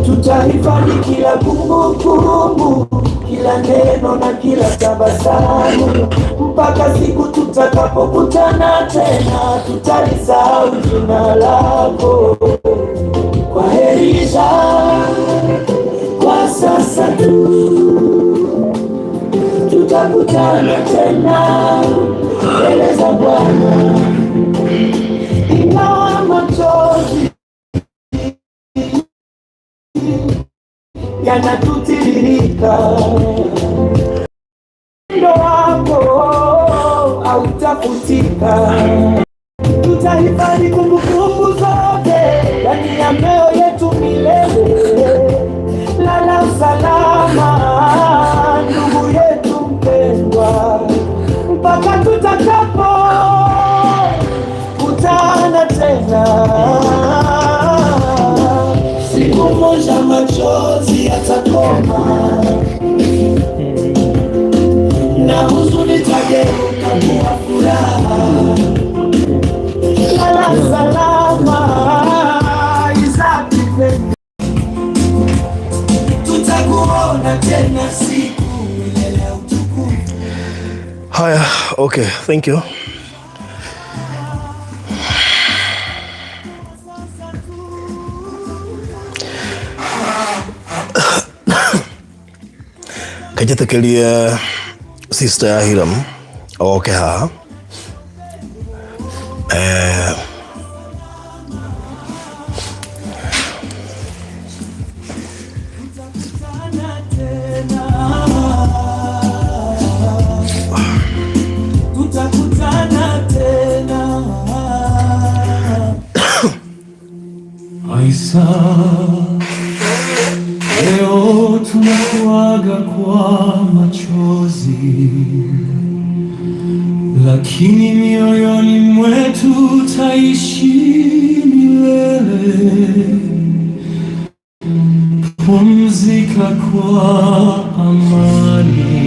Tutahifadhi kila kumbukumbu, kila neno na kila tabasamu, mpaka siku tutakapokutana tena, tutalisahau jina lako. Kwa heri kwa sasa tu, tutakutana tena mbele za Bwana, ingawa machozi yanatutiririka, upendo wako hautafutika. Tutahifadhi kumbukumbu zote ndani ya mioyo yetu milele. Lala salama ndugu yetu mpendwa, mpaka tutakapo kutana tena. Siku moja machozi yatakoma na huzuni itageuka kuwa furaha. Lala salama Isaac, tutakuona tena siku milele ya utukufu. Haya, okay, thank you. Kanjĩtĩkĩrie sister ya Hiram oke haha. kabisa. Leo tunakuaga kwa machozi, lakini mioyoni mwetu taishi milele. Pumzika kwa amani.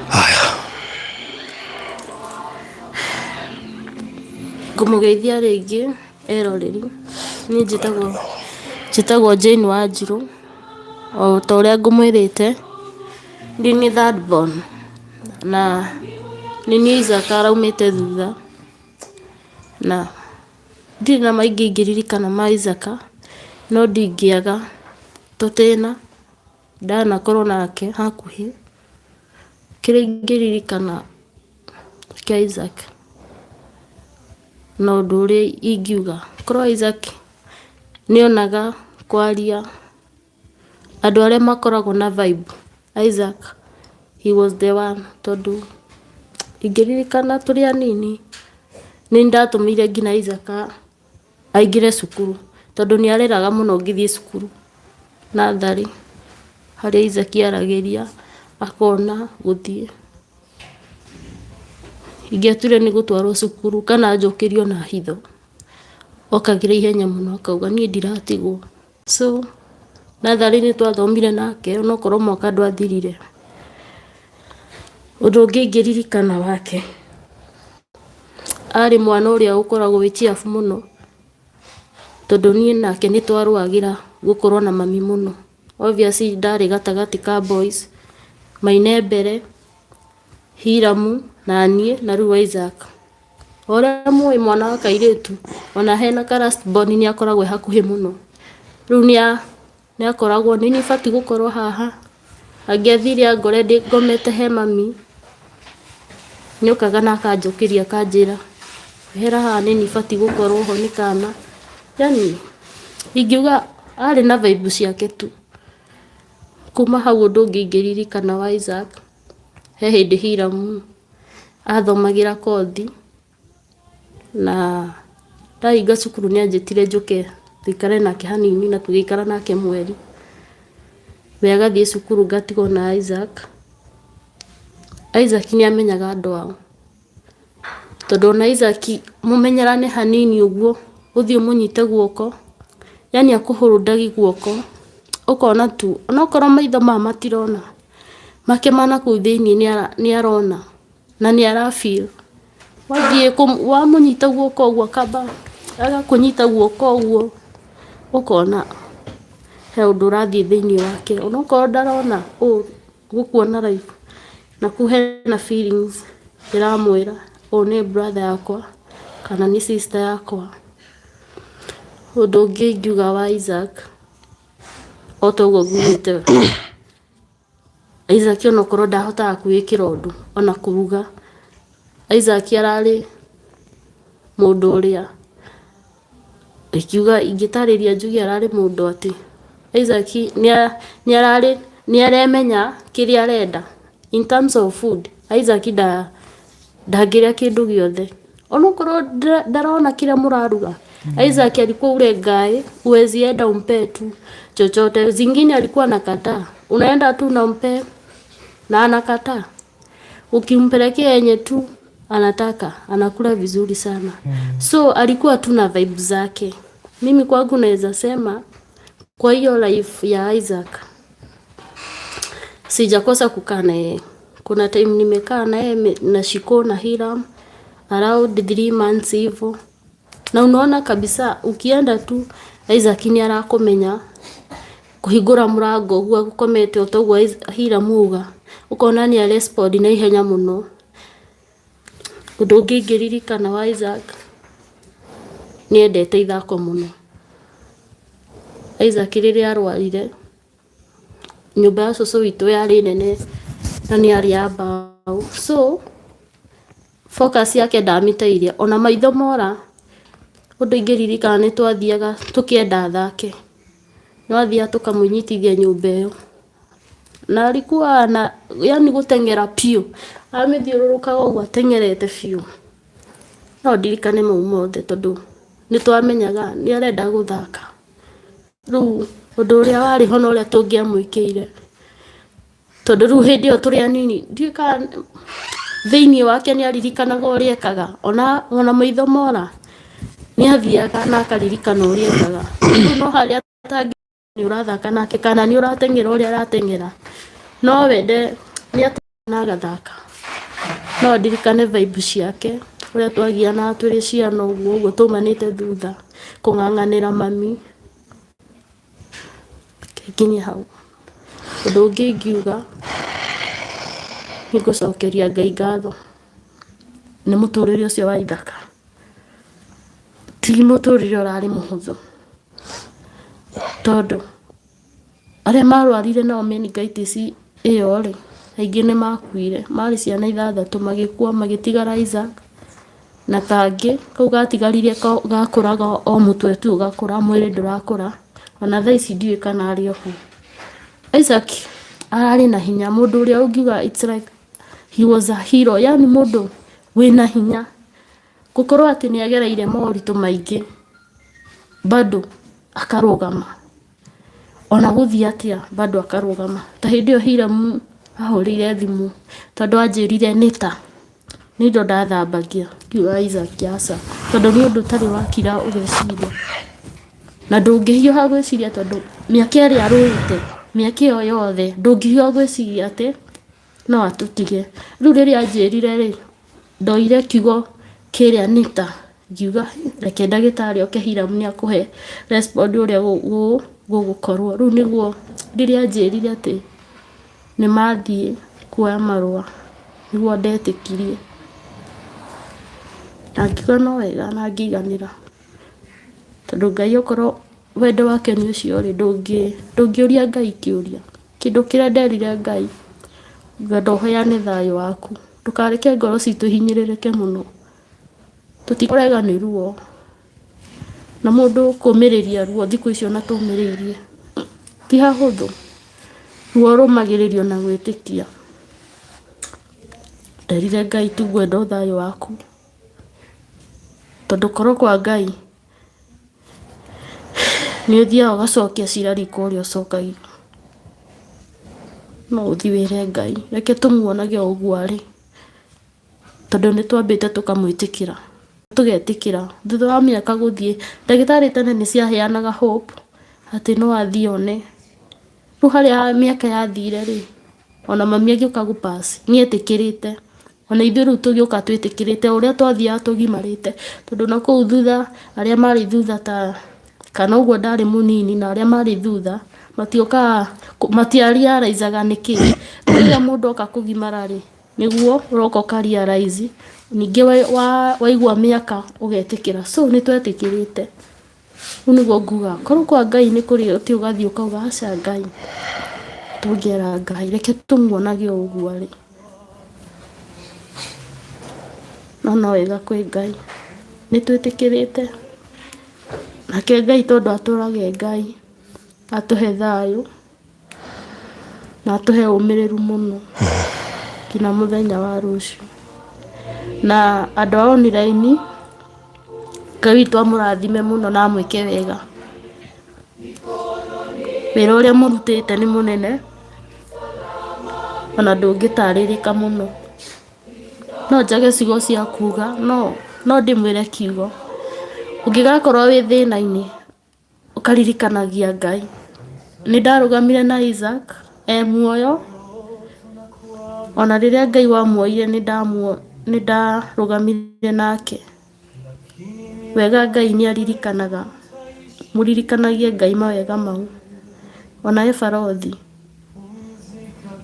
Haya. Ngũmũgeithia rĩngĩ eroreri, niĩ njĩtagwo njĩtagwo Jane Wanjirũ, o ta ũrĩa ngũmwĩrĩte, niĩ nĩ third born, na nĩ niĩ Isaac araumĩte thutha, na ndirĩ na maingĩ ingĩririkana ma Isaac, no ndingĩaga tũtĩna ndanakorwo nake hakuhĩ, kĩrĩa ingĩririkana kĩa Isaac na ũndũ ũrĩa ingiuga, korwo Isaac nĩonaga kwaria andũ arĩa makoragwo na vibe, Isaac he was the one, tondũ ingĩririkana tũrĩ anini nĩ ndatũmĩire nginya Isaac aingĩre cukuru, tondũ nĩ arĩraga mũno ngĩthiĩ cukuru natharĩ, harĩa Isaac aragĩria akona gũthiĩ. Ingĩatuire nĩ gũtwarwo cukuru kana njũkĩrio na hitho, okagĩra ihenya mũno akauga niĩ ndiratigwo. So natharĩ nĩ twathomire nake onokorwo mwaka ndwathirire. Ũndũ ũngĩ ingĩririkana wake, arĩ mwana ũrĩa ũkoragwo wĩ cheerful mũno, tondũ niĩ nake nĩ twarũagĩra gũkorwo na mami mũno. Obviously ndarĩ gatagatĩ ka boys, Maine mbere, Hiramu na niĩ na rĩu Isaac. O ũrĩa mũĩ mwana wa kairĩtu ona hena ka last born nĩ akoragwo e hakuhĩ mũno. Rĩu nĩ akoragwo nĩ niĩ batiĩ gũkorwo haha, angĩathire angore ngomete he mami, nĩ okaga na akanjũkĩria akanjĩra ehera haha nĩ niĩ batiĩ gũkorwo ho nĩ kana. Yani ingiuga arĩ na vibe ciake tu. Kuma hau ũndũ ũngĩ ingĩririkana wa Isaac, he hĩndĩ Hiramu athomagĩra kothi na ndahinga cukuru nĩ anjĩtire njũke tũikare nake hanini na tũgĩikara nake mweri. We agathiĩ cukuru ngatigwo na Isaac. Isaac nĩ amenyaga andũ ao, tondũ ona Isaac mũmenyerane hanini ũguo, ũthiĩ ũmũnyite guoko, yani akũhũndagi guoko, ũkona tu onokorwo maitho maya matirona, make ma nakũu thĩiniĩ nĩ arona na nĩ ara feel. Wathiĩ wamũnyita guoko ũguo akamba agakũnyita guoko ũguo, ũkona he ũndũ ũrathiĩ thĩiniĩ wake, onokorwo ndarona ũũ gũkuona live, na kũu hena feelings ĩramwĩra ũyũ nĩ brother yakwa kana nĩ sister yakwa. Ũndũ ũngĩ ingiuga wa Isaac, o ta ũguo ngugĩte, Isaac onokorwo ndahotaga kwĩĩkĩra ũndũ ona kũruga, Isaac ararĩ mũndũ ũrĩa ingiuga ingĩtarĩria njuge ararĩ mũndũ atĩ Isaac nĩ ararĩ nĩ aremenya kĩrĩa arenda in terms of food. Isaac ndangĩrĩa kĩndũ gĩothe onokorwo ndarona kĩrĩa mũraruga. Isaac alikuwa ule guy huwezi enda umpe tu chochote, zingine alikuwa anakataa, unaenda tu unampe na anakataa. Ukimpelekea yenye tu anataka anakula vizuri sana. So alikuwa tu na vibe zake. Mimi kwangu naweza sema kwa hiyo life ya Isaac sijakosa kukaa na yeye. Kuna time nimekaa na yeye na Shiko na Hiram around 3 months hivyo, na unaona kabisa ukienda tu Isaac nĩ arakũmenya kũhingũra mũrango ũguo agũkomete o toguo Hiram auga, ũkona nĩ arespond na ihenya mũno. Ũndũ ũngĩ ingĩririkana wa Isaac, nĩ endete ithako mũno. Isaac rĩrĩa arwarire, nyũmba ya cũcũ witũ yarĩ nene. Na nĩ arĩa mbaũ. So, focus yake ndamĩteire. Ona maitho mora, ũndũ ingĩririkana nĩ twathiaga tũkĩenda athake. Twathiaga tũkamũnyitithia nyũmba ĩyo. Na alikuwa na yani gũteng'era biũ. Amĩthiũrũrũkaga ũguo ateng'erete biũ. No ndirikane mau mothe tondũ nĩ twamenyaga nĩ arenda gũthaka. Rĩu ũndũ ũrĩa warĩ ho na ũrĩa tũngĩamwĩkĩire, tondũ rĩu hĩndĩ ĩyo tũrĩ anini, ndiũĩ kana thĩiniĩ wake nĩ aririkanaga ũrĩa ekaga, ona maitho mora, nĩ athiaga na akaririkana ũrĩa ekaga. Rĩu no harĩa atangĩ nĩ ũrathaka nake kana nĩ ũrateng'era ũrĩa arateng'era, no wende nĩ na agathaka. No ndirikane vibe ciake, ũrĩa twagianaga tũrĩ ciana ũguo ũguo taumanĩte thutha, kũng'ang'anĩra mami. Reke nginye hau. Ũndũ ũngĩ ingiuga, nĩ ngũcokeria Ngai ngatho nĩ mũtũrĩre ũcio wa ithaka. Ti mũtũrĩre ũrarĩ mũhũthũ, tondũ arĩa marwarire nao meningitis ĩyo rĩ, aingĩ nĩ makuire. Marĩ ciana ithathatũ magĩkua magĩtigara Isaac na kangĩ, kau gatigarire gakũraga o mũtwe tu ũgakũra, mwĩrĩ ndũrakũra. Ona thaa ici ndiũĩ kana arĩ o ho. Isaac ararĩ na hinya, mũndũ ũrĩa ũngiuga it's like he was a hero, yaani mũndũ wĩna hinya. Gũkorwo atĩ nĩ agereire moritũ maingĩ, bado akarũgama. Ona gũthiĩ atĩa bado akarũgama. Ta hĩndĩ ĩyo Hiram ahũrĩire thimũ tondũ anjĩrire nĩ ta, nĩ indo ndathambagia. Ngiuga Isaac aca, tondũ nĩ ũndũ ũtarĩ wakira ũgeciria. Na ndũngĩhiũha gwĩciria tondũ mĩaka ĩrĩa arũĩte, mĩaka ĩyo yothe ndũngĩhiũha gwĩciria atĩ no atũtige. Rĩu rĩrĩa anjĩrire rĩ, ndoire kiugo kĩrĩa nita ngiuga reke ndagĩtarĩ oke Hiram nĩ akũhe respond ũrĩa gũgũkorwo. Rĩu nĩguo rĩrĩa anjĩrire atĩ nĩ mathiĩ kuoya marũa nĩguo ndetĩkirie. Na ngiuga no wega na ngĩiganĩra. Tondũ Ngai okorwo wendo wake nĩ ũcio rĩ, ndũngĩũria Ngai kĩũria. Kĩndũ kĩrĩa nderire Ngai, ngwenda ũheane thayũ waku. Ndũkareke ngoro citũ ihinyĩrĩrĩke mũno. Tũtikũrega nĩ ruo. Na mũndũ kũmĩrĩria ruo thikũ ici ona tũmĩrĩirie, ti hahũthũ. Ruo rũmagĩrĩrio na gwĩtĩkia. Nderire Ngai tu ngwenda o thayũ waku. Tondũ korwo kwa Ngai nĩ ũthiaga ũgacokia cira riko ũrĩa ũcokagia. No ũthiĩ wĩre Ngai, reke tũmuonage o ũguo arĩ, tondũ nĩ twambĩte tũkamwĩtĩkĩra, tũgetĩkĩra. Thutha wa mĩaka gũthiĩ, ndagĩtarĩ tene nĩ ciaheanaga hope atĩ no athiĩ one. Rĩu harĩa mĩaka yathire rĩ, ona mami agĩũka gũ pass nĩ etĩkĩrĩte. Ona ithuĩ rĩu tũgĩũka twĩtĩkĩrĩte o ũrĩa twathiaga tũgimarĩte. Tondũ nakũu thutha arĩa marĩ thutha ta kana ũguo ndarĩ mũnini na arĩa marĩ thutha matiokaga matia realize aga nĩkĩ. Rĩrĩa mũndũ oka kũgimara rĩ, nĩguo ũroka ũka realize ningĩ waigua mĩaka ũgetĩkĩra. So nĩ twetĩkĩrĩte. Rĩu nĩguo nguga, korwo kwa Ngai nĩ kũrĩ atĩ ũgathiĩ ũkauga aca Ngai, tũngĩera Ngai reke tũmuonage o ũguo arĩ. No no wega kwĩ Ngai, nĩ twĩtĩkĩrĩte, nake Ngai tondũ atũraga e Ngai, atũhe thayũ. Na atũhe ũmĩrĩru mũno nginya mũthenya wa rũciũ. Na andũ a online, Ngai witũ amũrathime mũno na amwĩke wega. Wĩra ũrĩa mũrutĩte nĩ mũnene, ona ndũngĩtarĩrĩka mũno. No njage ciugo cia kuga, no no ndĩmwĩre kiugo, ũngĩgakorwo wĩ thĩna-inĩ Ũkaririkanagia Ngai. Nĩ ndarũgamire na Isaac e muoyo, ona rĩrĩa Ngai wamuoire nĩ ndarũgamire nake. Wega Ngai nĩ aririkanaga, mũririkanagie Ngai mawega mau. Ona we barothi.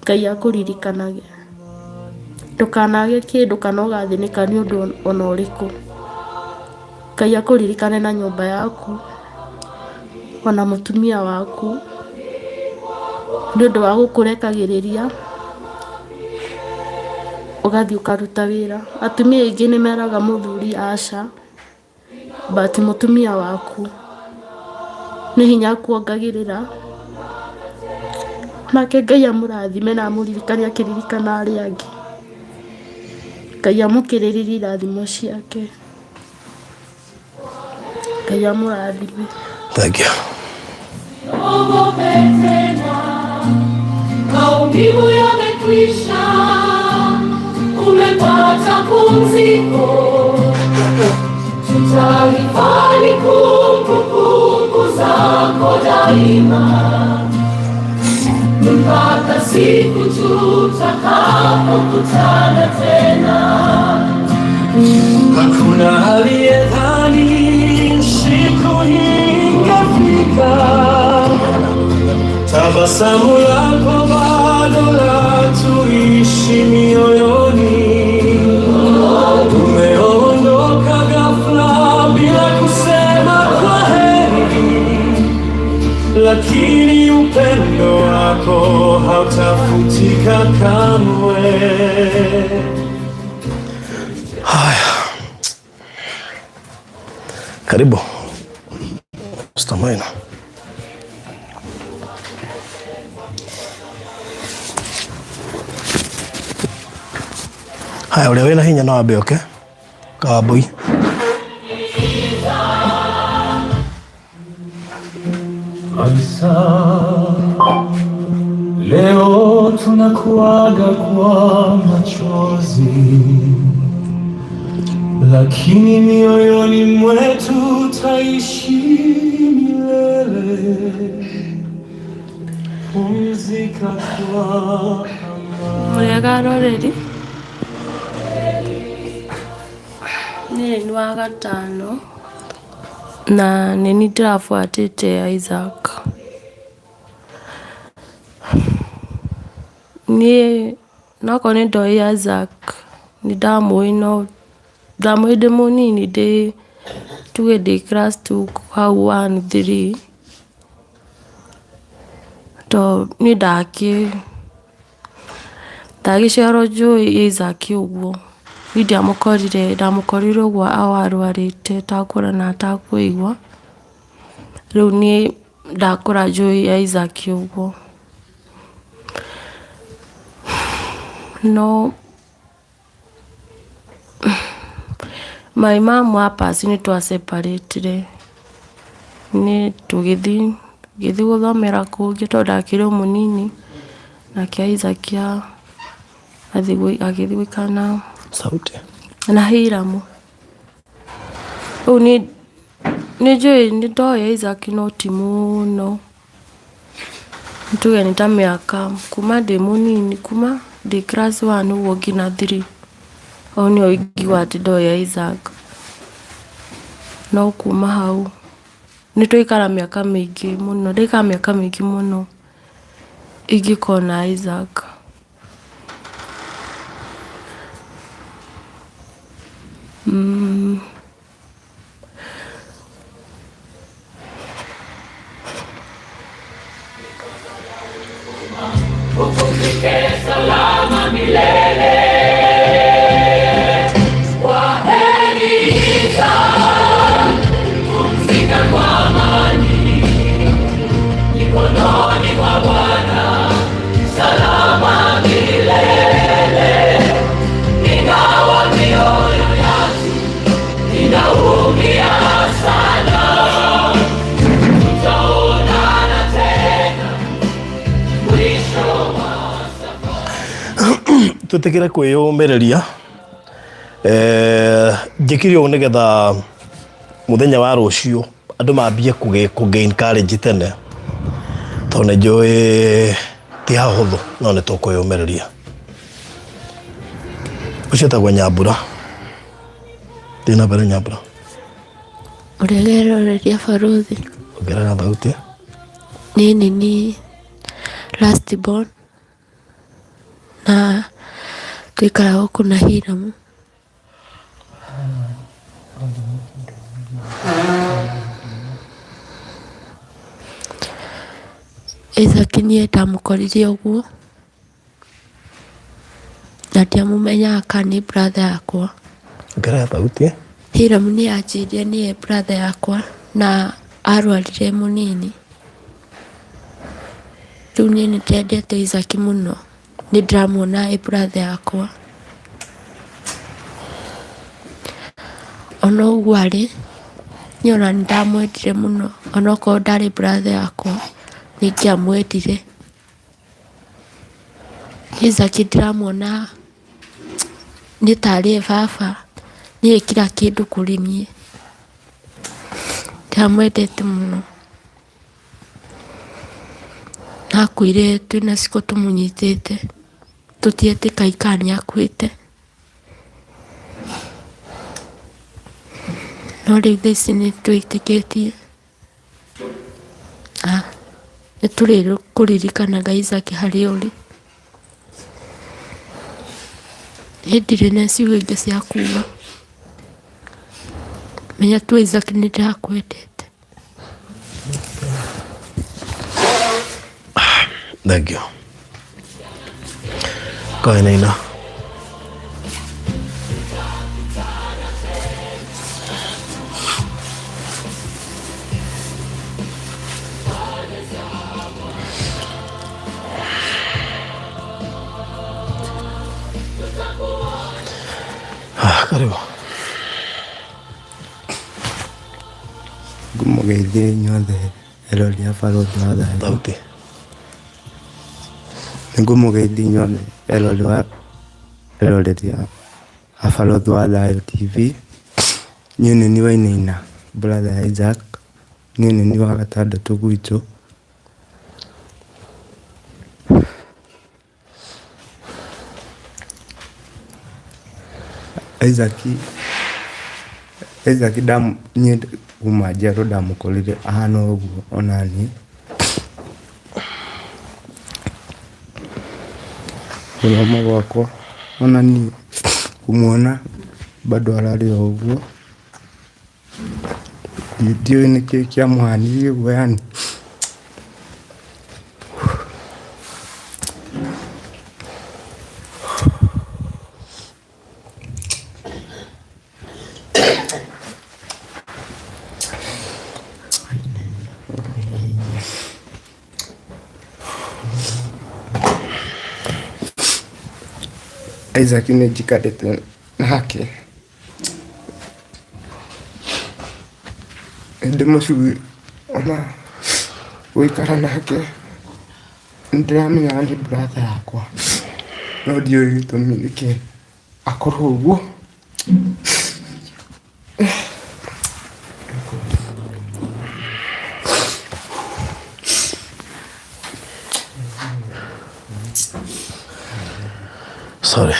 Ngai akũririkanage. Ndũkanage kĩndũ kana ũgathĩnĩka nĩ ũndũ ona ũrĩkũ. Ngai akũririkane na nyũmba yaku, ona mũtumia waku, nĩ ũndũ wa gũkũrekagĩrĩria. Ũgathiĩ ũkaruta wĩra. Atumia aingĩ nĩ meraga mũthuri aca, but mũtumia waku nĩ hinya akuongagĩrĩra. Nake Ngai amũrathime na amũririkane akĩririkana arĩa angĩ. Ngai amũkĩrĩrĩrie irathimo ciake. Ngai amũrathime. Thank you. Ogope tena, maumivu yamekwisha, umepata pumziko. Tutahifadhi kumbukumbu zako daima, mpaka siku tutakapokutana tena. Hakuna aliyedhani siku hii ingefika. Tabasamu lako bado latuishi mioyoni. Umeondoka ghafla bila kusema kwaheri, lakini upendo wako hautafutika kamwe. Haya, karibu Mr. Maina. Haya, ũrĩa wĩna hinya no ambe oke Kawambui. Kabisa, leo tunakuaga kwa machozi, lakini mioyoni mwetu taishi milele. Pumzika kwa amani. Mũrĩega rũrĩrĩ, niĩ nĩ wa gatano na nĩ niĩ ndĩrabuatĩte Isaac. Niĩ nokorwo nĩ ndoĩ Isaac nĩ ndamũĩ no ndamũĩ ndĩ mũnini ndĩ tuge ndĩ class two hau one three, tondũ niĩ ndagĩciarwo njũĩ Isaac ũguo. Niĩ ndiamũkorire, ndamũkorire ũguo arwarĩte atakũra na atakũigua. Rĩu niĩ ndakũra njũĩ Isaac ũguo. No my mum a pass nĩ twa separate ire, nĩ tũgĩthiĩ ngĩthiĩ gũthomera kũngĩ tondũ ndakĩrĩ o mũnini, nake Isaac agĩthiĩ gũikara na Sauti. na Hiram. Rĩu niĩ nĩnjũĩ nĩndoĩ Isaac no ti mũno, nĩ tuge nĩ ta mĩaka kuma ndĩ mũnini kuma ndĩ class one ũguo nginya three, hau nĩho ingiuga atĩ ndoĩ Isaac. No kuma hau nĩ twaikara mĩaka mĩingĩ mũno, ndaikara mĩaka mĩingĩ mũno ingĩkona Isaac. Upumzike salama milele. Kwaheri Isaac, pumzika kwa amani, mikononi mwa Bwana, salama milele. Ingawa mioyo yetu inaumia sana, tutaonana tena mwisho wa Twĩtĩkĩre kwĩyũmĩrĩria. Njĩkire ũũ nĩgetha mũthenya wa rũciũ andũ mambie kũ gain courage tene, tondũ nĩ njũĩ ti hahũthũ no nĩ tũkwĩyũmĩrĩria. Ũcio etagwo Nyambura. Thiĩ na mbere Nyambura. Ũrĩa ũreroreria barũthi. Ongerera thauti. Niĩ nĩ niĩ last born na tũikaraga gũkũ na Hiram. Isaac niĩ ndamũkorire ũguo na Na ndiamũmenyaga kana nĩ brother yakwa. Ongerera thauti. Hiram nĩ anjĩrire nĩye brother yakwa na arwarire e mũnini. Rĩu niĩ nĩ ndendete Isaac mũno, nĩ ndĩramuona e brother yakwa. Ona ũguo arĩ, niĩ ona nĩ ndamwendire mũno, onokorwo ndarĩ brother yakwa, nĩ ingĩamwendire. Isaac ndĩramuona nĩ tarĩ we baba, nĩwe kila kĩndũ kũrĩ niĩ. Ndamwendete mũno. Akuire twĩna Cikũ tũmũnyitĩte, tũtietĩkagia kana nĩ akuĩte. No rĩu thaa ici nĩ twĩtĩkĩtie. Nĩ tũrĩkũririkanaga Isaac harĩa ũrĩ. Niĩ ndirĩ na ciugo ingĩ cia kuga. Menya tu Isaac nĩ ndĩrakwendete. Thank you. Kainaina. Ah, karibu. Ngũmũgeithia inyuothe erori a Barũthi wa Thayũ. Thauti. Nĩngũmũgeithia inyuothe erori wa eroreri a Barũthi wa Thayũ TV. Niĩ nĩ niĩ Wainaina brother Isaac, niĩ nĩ niĩ wa gatandatũ gwitũ. Isaac Isaac niĩ kuma njiarwo ndamũkorire ahana o ũguo onaniĩ. Gũthoma gwakwa onaniĩ kũmuona bado ararĩ o ũguo. Ndiũĩ nĩkĩĩ kĩamũhanirie ũguo yaani. Isaac nĩ njikarĩte nake. Ndĩmũcui ona gũikara nake nĩndĩramenyaga nĩ brother yakwa no ndiũĩ gĩtũmi nĩkĩ akorwo ũguo. Sorry.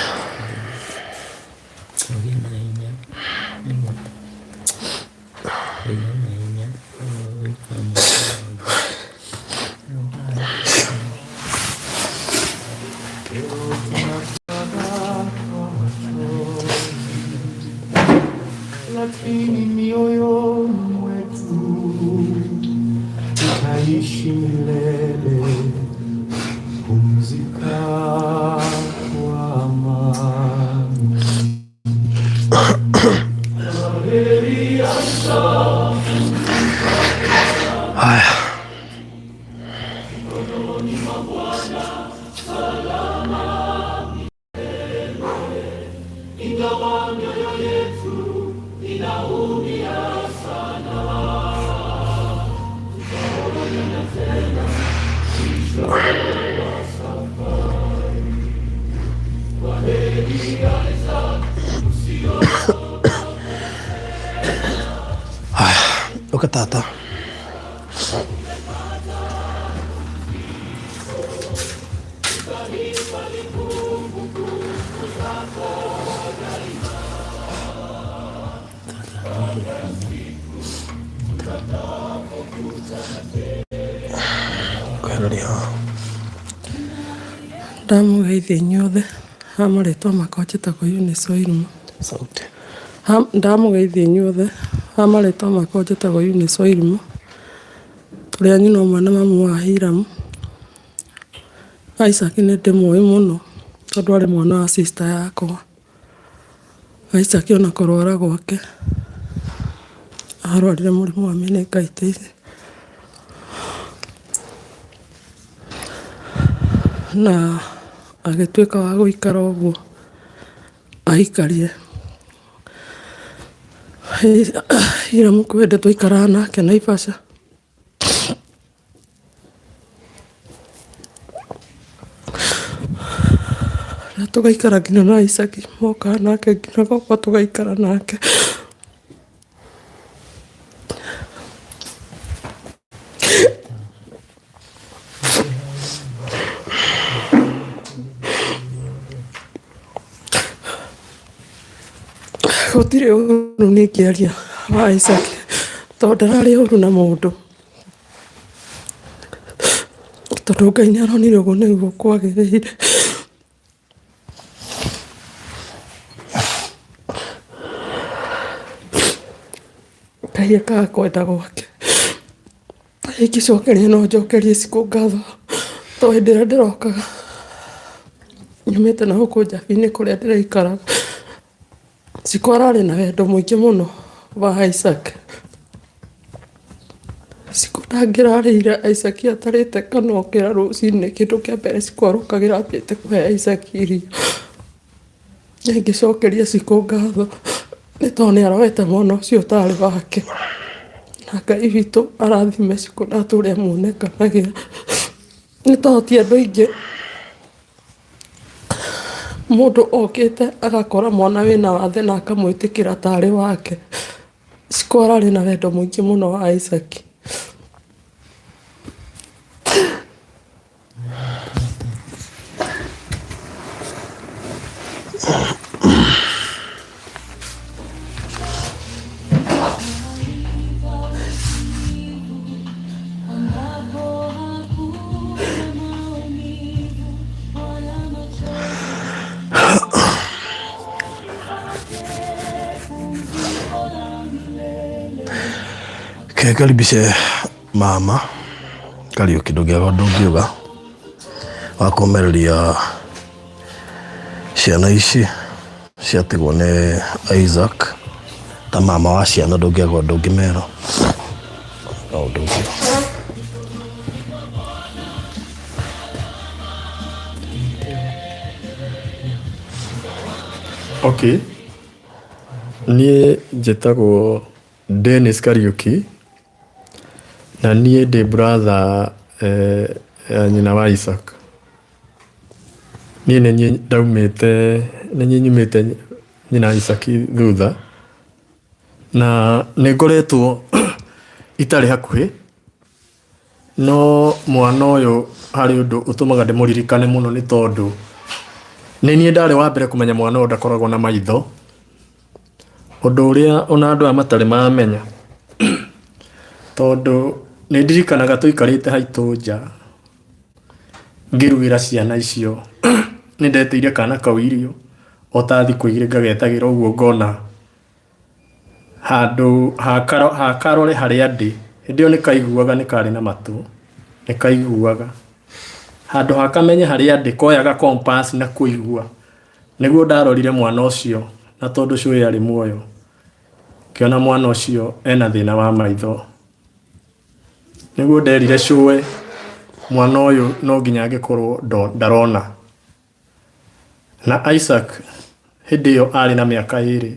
Lakini mioyoni mwetu tutaishi milele. Pumzika kwa amani. Haya. Haya, ũka tata. Kwehereria haha. Ndamũgeithia inyuothe ha marĩtwa makwa njĩtagwo Eunice Wairimu. Sauti. Ndamũgeithia inyuothe ha marĩtwa makwa njĩtagwo Eunice Wairimu. Tũrĩ a nyina ũmwe na mamu wa Hiram. Isaac nĩ ndĩmũĩ mũno. tondũ arĩ mwana wa sister yakwa. Isaac ona kũrwara gwake, arwarire mũrimũ wa meningitis. Na agĩtuĩka wa gũikara ũguo aikarire. Hiram kwĩ hĩndĩ twaikaraga nake Naivasha. Na tũgaikara nginya na Isaac mokaga nake nginya gwakwa tũgaikara nake. Gũtirĩ ũru niĩ ingĩaria wa Isaac tondũ ndararĩ ũru na mũndũ. Tondũ Ngai nĩ aronire ũguo nĩguo kwagĩrĩire. Ngai ekaga kwenda gwake. Ingĩcokeria no njokerie Cikũ ngatho tondũ hĩndĩ ĩrĩa ndĩrokaga nyumĩte na gũkũ Njabi-inĩ kũrĩa ndĩraikaraga, Cikũ ararĩ na wendo mũingĩ mũno wa Isaac. Cikũ ndangĩrarĩire Isaac atarĩte kana okĩra rũcinĩ, kĩndũ kĩa mbere Cikũ arokagĩra ambĩte kũhe Isaac irio. Ingĩcokeria Cikũ ngatho nĩ tondũ nĩ aroete mwana ũcio ũtarĩ wake. Na Ngai witũ arathime Cikũ na atũre amuonekanagĩra. Nĩ tondũ ti andũ aingĩ mũndũ okĩte agakora mwana wĩna wathe na akamwĩtĩkĩra tarĩ wake. Cikũ ararĩ na wendo mũingĩ mũno wa Isaac. Ke karibishe mama Kariũki, ndũngĩaga ũndũ ũngiuga wa kũmĩrĩria ciana ici ciatigwo nĩ Isaac ta mama wa ciana, ndũngĩaga ũndũ ũngĩmera no ũndũ ũngĩ. Okay. Niĩ njĩtagwo Dennis Kariũki na niĩ ndĩ brother ya nyina wa Isaac. Niĩ nĩ niĩ ndaumĩte, nĩ niĩ nyumĩte nyina wa Isaac thutha, na nĩ ngoretwo itarĩ hakuhĩ, no mwana ũyũ harĩ ũndũ ũtũmaga ndĩmũririkane mũno nĩ tondũ nĩ niĩ ndarĩ wa mbere kũmenya mwana ũyũ ndakoragwo na maitho. Ũndũ ũrĩa ona andũ aya matarĩ mamenya, tondũ nĩ ndirikanaga tũikarĩte haitũ nja ngĩrugĩra ciana icio, nĩ ndetĩire kana kau irio o ta thikũ igĩrĩ ngagetagĩra ũguo ngona handũ ha karore harĩa ndĩ, hĩndĩ ĩyo nĩ kaiguaga nĩ karĩ na matũ, nĩ kaiguaga. Handũ ha kamenye harĩa ndĩ koyaga compass na kũigua. Nĩguo ndarorire mwana ũcio na tondũ cũĩ arĩ muoyo, ngĩona mwana ũcio ena thĩna wa maitho. Nĩguo nderire cũe mwana ũyũ no nginya angĩkorwo ndarona. Na Isaac hĩndĩ ĩyo arĩ na mĩaka ĩrĩ.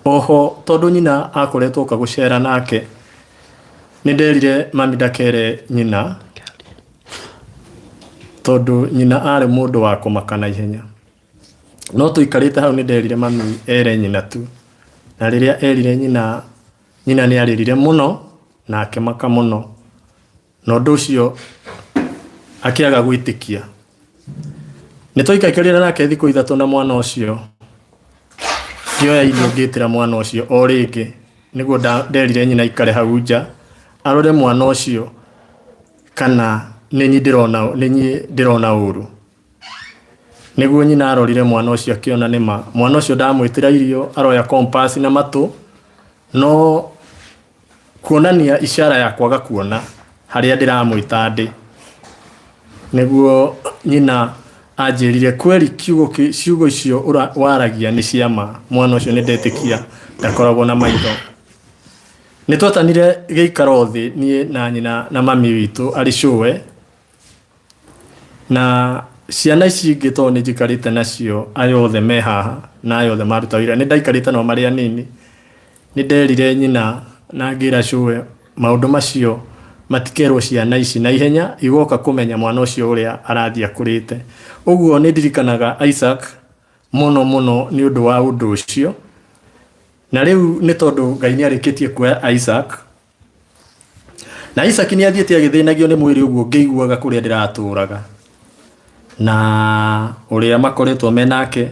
Oho tondũ nyina akoretwo oka gũcera nake, nĩ nderire mami ndakere nyina, tondũ nyina arĩ mũndũ wa kũmaka na ihenya. No tũikarĩte hau nĩ nderire mami ere nyina tu, na rĩrĩa erire nyina, nyina nĩ arĩrire mũno na akĩmaka mũno. Na ũndũ ũcio akĩaga gwĩtĩkia. Nĩ twaikaikarire nake thikũ ithatũ na mwana ũcio, ngĩoya irio ngĩtĩra mwana ũcio o rĩngĩ, nĩguo nderire nyina aikare hau nja, arore mwana ũcio kana nĩ niĩ ndĩrona, nĩ niĩ ndĩrona ũru. Nĩguo nyina arorire mwana ũcio akĩona nĩma mwana ũcio ndamwĩtĩra irio aroya compass na matũ, no kuonania ishara ya kwaga kuona harĩa ndĩramwĩta ndĩ. Nĩguo nyina anjĩrire kweri kiugo ciugo icio waragia nĩ cia ma, mwana ũcio nĩ ndetĩkia ndakoragwo na maitho. Nĩ twetanire gĩikaro thĩ niĩ na nyina na mami witũ arĩ cũwe, na ciana ici ingĩ tondũ nĩ njikarĩte nacio aya othe me haha na aya othe maruta wĩra, nĩ ndaikarĩte nao marĩ anini. Nĩ nderire nyina na ngĩra cũwe maũndũ macio matikerwo ciana ici na ihenya, igoka kũmenya mwana ũcio ũrĩa arathiĩ akũrĩte. Ũguo nĩ ndirikanaga Isaac mũno mũno nĩ ũndũ wa ũndũ ũcio. Na rĩu nĩ tondũ Ngai nĩ arĩkĩtie kuoya Isaac, na Isaac nĩ athiĩte agĩthĩnagio nĩ mwĩrĩ ũguo ngĩiguaga kũrĩa ndĩratũraga, na ũrĩa makoretwo me nake,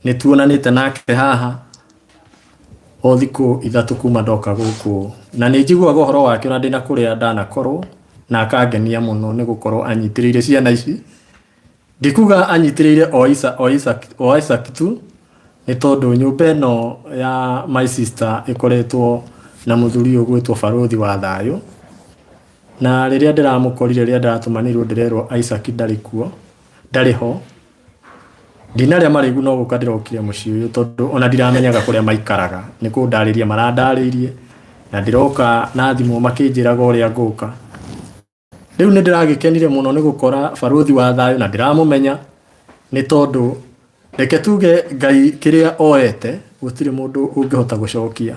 nĩ tuonanĩte nake haha o thikũ ithatũ kuma ndoka gũkũ, na nĩ njiguaga ũhoro wake ona ndĩna kũrĩa ndanakorwo, na akangenia mũno nĩ gũkorwo anyitĩrĩire ciana ici. Ndikuga anyitĩrĩire o Isa, o Isaac, o Isaac tu, nĩ tondũ nyũmba ĩno ya my sister ĩkoretwo na mũthuri ũyũ ũgwĩtwo Barũthi wa Thayũ, na rĩrĩa ndĩramũkorire rĩrĩa ndĩratũmanĩirwo ndĩrerwo Isaac ndarĩ kuo, ndarĩ ho. Ndinarĩa marĩgu no gũka ndĩrokire mũciĩ ũyũ tondũ ona ndiramenyaga kũrĩa maikaraga, nĩ kũndarĩria marandarĩirie na ndĩroka na thimũ makĩnjĩraga ũrĩa ngũka. Rĩu nĩ ndĩragĩkenire mũno nĩ gũkora barũthi wa thayũ na ndĩramũmenya nĩ tondũ reke tuge Ngai kĩrĩa oete gũtirĩ mũndũ ũngĩhota gũcokia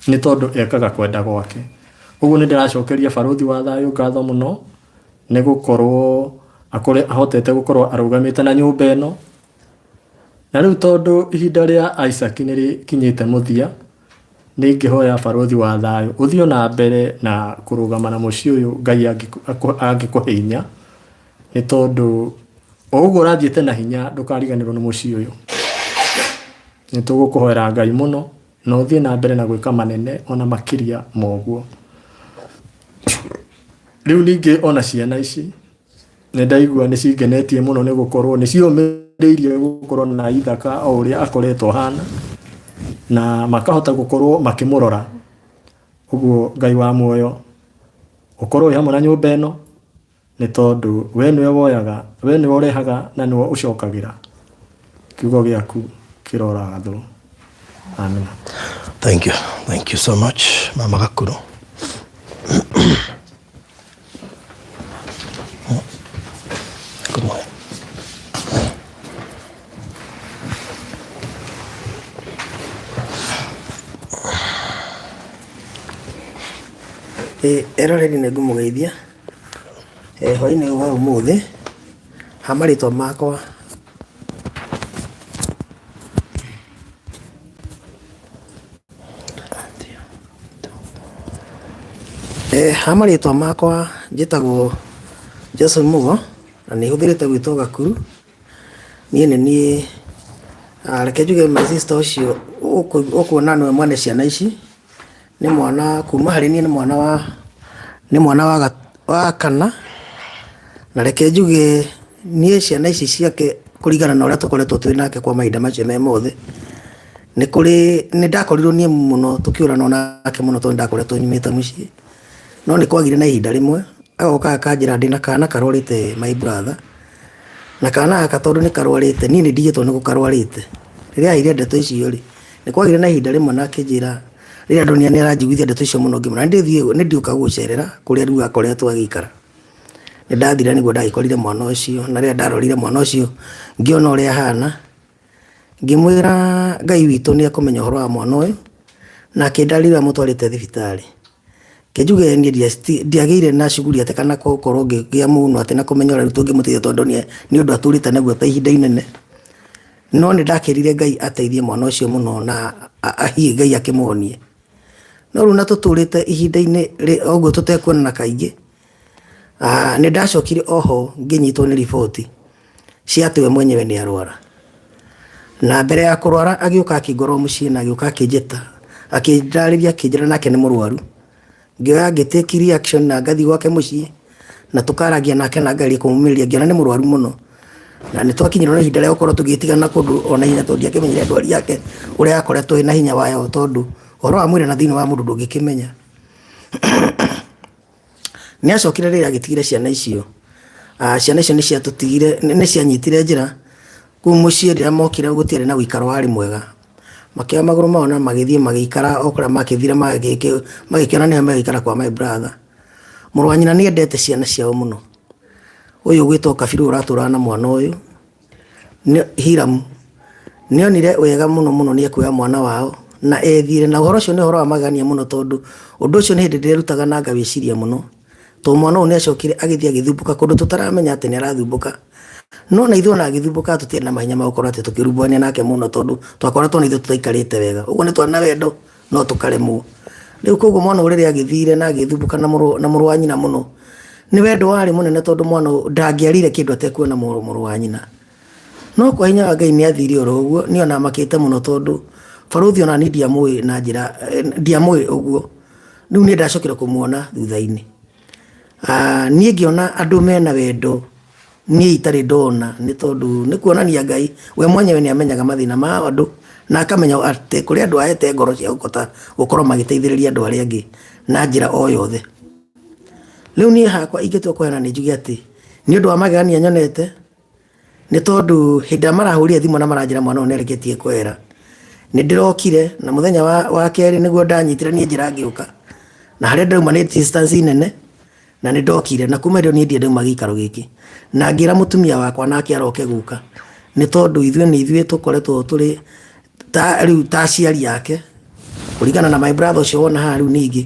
nĩ tondũ ekaga kwenda gwake. Ũguo nĩ ndĩracokeria barũthi wa thayũ ngatho mũno nĩ gũkorwo ahotete gũkorwo arũgamĩte na nyũmba ĩno. Na rĩu tondũ ihinda rĩa Isaac nĩ rĩkinyĩte mũthia, nĩ ingĩhoya barũthi wa thayũ ũthiĩ o na mbere na kũrũgama na mũciĩ ũyũ Ngai angĩkũhe hinya, nĩ tondũ o ũguo ũrathiĩte na hinya ndũkariganĩrwo nĩ mũciĩ ũyũ. Nĩ tũgũkũhoera Ngai mũno na ũthiĩ na mbere na gwĩka manene ona makĩria ma ũguo. Rĩu ningĩ ona ciana ici nĩ ndaigua nĩ cingenetie mũno nĩ gũkorwo nĩ ciũmĩrĩirie gũkorwo na ithaka o ũrĩa akoretwo ahana na makahota gũkorwo makĩmũrora. Ũguo Ngai wa muoyo ũkorwo wĩ hamwe na nyũmba ĩno nĩ tondũ we nĩwe woyaga, we nĩwe ũrehaga na nĩwe ũcokagĩra. Kiugo gĩaku kĩrorathwo. Amina. Thank you. Thank you so much, Mama Gakuru. Good morning. Eroreri nĩ ngũmũgeithia hwaĩ-inĩ wa ũmũthĩ, ha marĩtwa makwa Ha marĩtwa makwa njĩtagwo Johnson Mũgo, na nĩ hũthĩrĩte gwĩtwo Gakuru. Niĩ nĩ niĩ, reke njuge my sister ũcio ũkuona nĩwe mwene ciana ici, nĩ mwana kuma harĩ niĩ nĩ mwana wa, nĩ mwana wa kana, na reke njuge niĩ ciana ici ciake kũringana na ũrĩa tũkoretwo twĩ nake kwa mahinda macio me mothe, Nĩ kũrĩ, nĩ ndakorirwo niĩ mũno tũkĩũranwo nake mũno tondũ nĩ ndakoretwo nyumĩte mũciĩ. No nĩ kwagĩire na ihinda rĩmwe, agoka akanjĩra ndĩna kana karwarĩte my brother, na kana gaka tondũ nĩ karwarĩte, niĩ nĩ ndigĩtwo nĩ karwarĩte. Rĩrĩa aheire ndeto icio rĩ, nĩ kwagĩire na ihinda rĩmwe na akĩnjĩra, rĩrĩa ndonire nĩ aranjiguithia ndeto icio mũno ngĩmwĩra nĩ ndĩũka gũgũcerera kũrĩa rĩu akoretwo agĩikara. Nĩ ndathire nĩguo ndagĩkorire mwana ũcio, na rĩrĩa ndarorire mwana ũcio ngĩona ũrĩa ahana, Ngĩmwĩra Ngai witũ nĩ ekũmenya ũhoro wa mwana ũyũ, na akĩndarĩria ũrĩa amũtwarĩte thibitarĩ. Reke njuge niĩ ndiagĩire na shughuli atĩ kana gũkorwo ngĩgĩa mũno atĩ na kũmenya ũrĩa rĩu tũngĩmũteithia tondũ nĩ ũndũ atũrĩte naguo ta ihinda inene. No nĩ ndakĩrire Ngai ateithie mwana ũcio mũno na hihi Ngai akĩmũhonie. No rĩu na tũtũrĩte ihinda-inĩ ũguo tũtekuonana kaingĩ, nĩ ndacokire oho ngĩnyitwo nĩ riboti cia atĩ we mwenyewe nĩ arwara. Na mbere ya kũrwara agĩũka akĩngora o mũciĩ na agĩũka akĩnjĩta, akĩndarĩria akĩnjĩra nake nĩ mũrwaru. Ngĩoya ngĩ take reaction na ngathiĩ gwake mũciĩ na tũkaragia nake na ngageria kũmũmĩrĩria ngĩona nĩ mũrwaru mũno. Na nĩ twakinyĩrwo nĩ ihinda rĩa gũkorwo tũgĩtigana kũndũ ona ihenya tondũ ndiakĩmenyire ndwari yake ũrĩa yakoretwo ĩna hinya wayo tondũ ũhoro wa mwĩrĩ na thĩinĩ wa mũndũ ndũngĩkĩmenya. Nĩ acokire rĩrĩa agĩtigire ciana icio. Ciana icio nĩ ciatũtigire, nĩ cianyitire njĩra, kũu mũciĩ rĩrĩa mokire gũtiarĩ na ũikaro warĩ mwega. Makĩoya magũrũ mao na magĩthiĩ magĩikara o kũrĩa makĩthire magĩkĩona nĩho megũikara kwa my brother. Mũrũ wa nyina nĩ endete ciana ciao mũno. Ũyũ ũgwĩtwo Kabiru ũratũraga na mwana ũyũ, Hiramu, nĩ onire wega mũno mũno nĩ ekuoya mwana wao na ethiĩre. Na ũhoro ũcio nĩ ũhoro wa magegania mũno tondũ ũndũ ũcio nĩ hĩndĩ ndĩrerutaga na ngawĩciria mũno. Tondũ mwana ũyũ nĩ acokire agĩthiĩ agĩthumbũka kũndũ tũtaramenya atĩ nĩ arathumbũka. No na ithuĩ ona agĩthumbũka tũtiarĩ na mahinya ma gũkorwo atĩ tũkĩrumbũrania nake mũno tondũ twakoretwo na ithuĩ tũtaikarĩte wega. Ũguo nĩ twarĩ na wendo no tũkaremwo. Rĩu koguo mwana ũyũ rĩrĩa agĩthire na agĩthumbũka na mũrũ, na mũrũ wa nyina mũno, nĩ wendo warĩ mũnene tondũ mwana ũyũ ndangĩarire kĩndũ atekuona mũrũ, mũrũ wa nyina. No kwa hinya wa Ngai nĩ athire oro ũguo, niĩ ona makĩte mũno tondũ barũthi ona niĩ ndiamũĩ na njĩra, ndiamũĩ ũguo. Rĩu niĩ ndacokire kũmuona thutha-inĩ. Niĩ ngĩona andũ mena wendo niĩ itarĩ ndona nĩ tondũ nĩ kuonania Ngai we mwenyewe nĩ amenyaga mathĩna ma andũ na akamenya atĩ kũrĩ andũ ahete ngoro cia kũhota gũkorwo magĩteithĩrĩria andũ arĩa angĩ na njĩra o yothe. Rĩu niĩ hakwa ingĩtua kũheana nĩ njuge atĩ nĩ ũndũ wa magegania nyonete nĩ tondũ hĩndĩ ĩrĩa marahũrire thimũ na maranjĩra mwana ũyũ nĩ arĩkĩtie kwehera, nĩ ndĩrokire na mũthenya wa kerĩ nĩguo ndanyitire niĩ njĩra ngĩũka, na harĩa ndĩrauma nĩ distance nene. Na nĩ ndokire, na kuma hĩndĩ ĩyo niĩ ndirĩ ndauma gĩikaro gĩkĩ. Na ngĩra mũtumia wakwa nake aroke gũka, nĩ tondũ ithuĩ nĩ ithuĩ tũkoretwo tũrĩ ta rĩu ta aciari ake, kũringana na my brother ũcio wona haha rĩu ningĩ.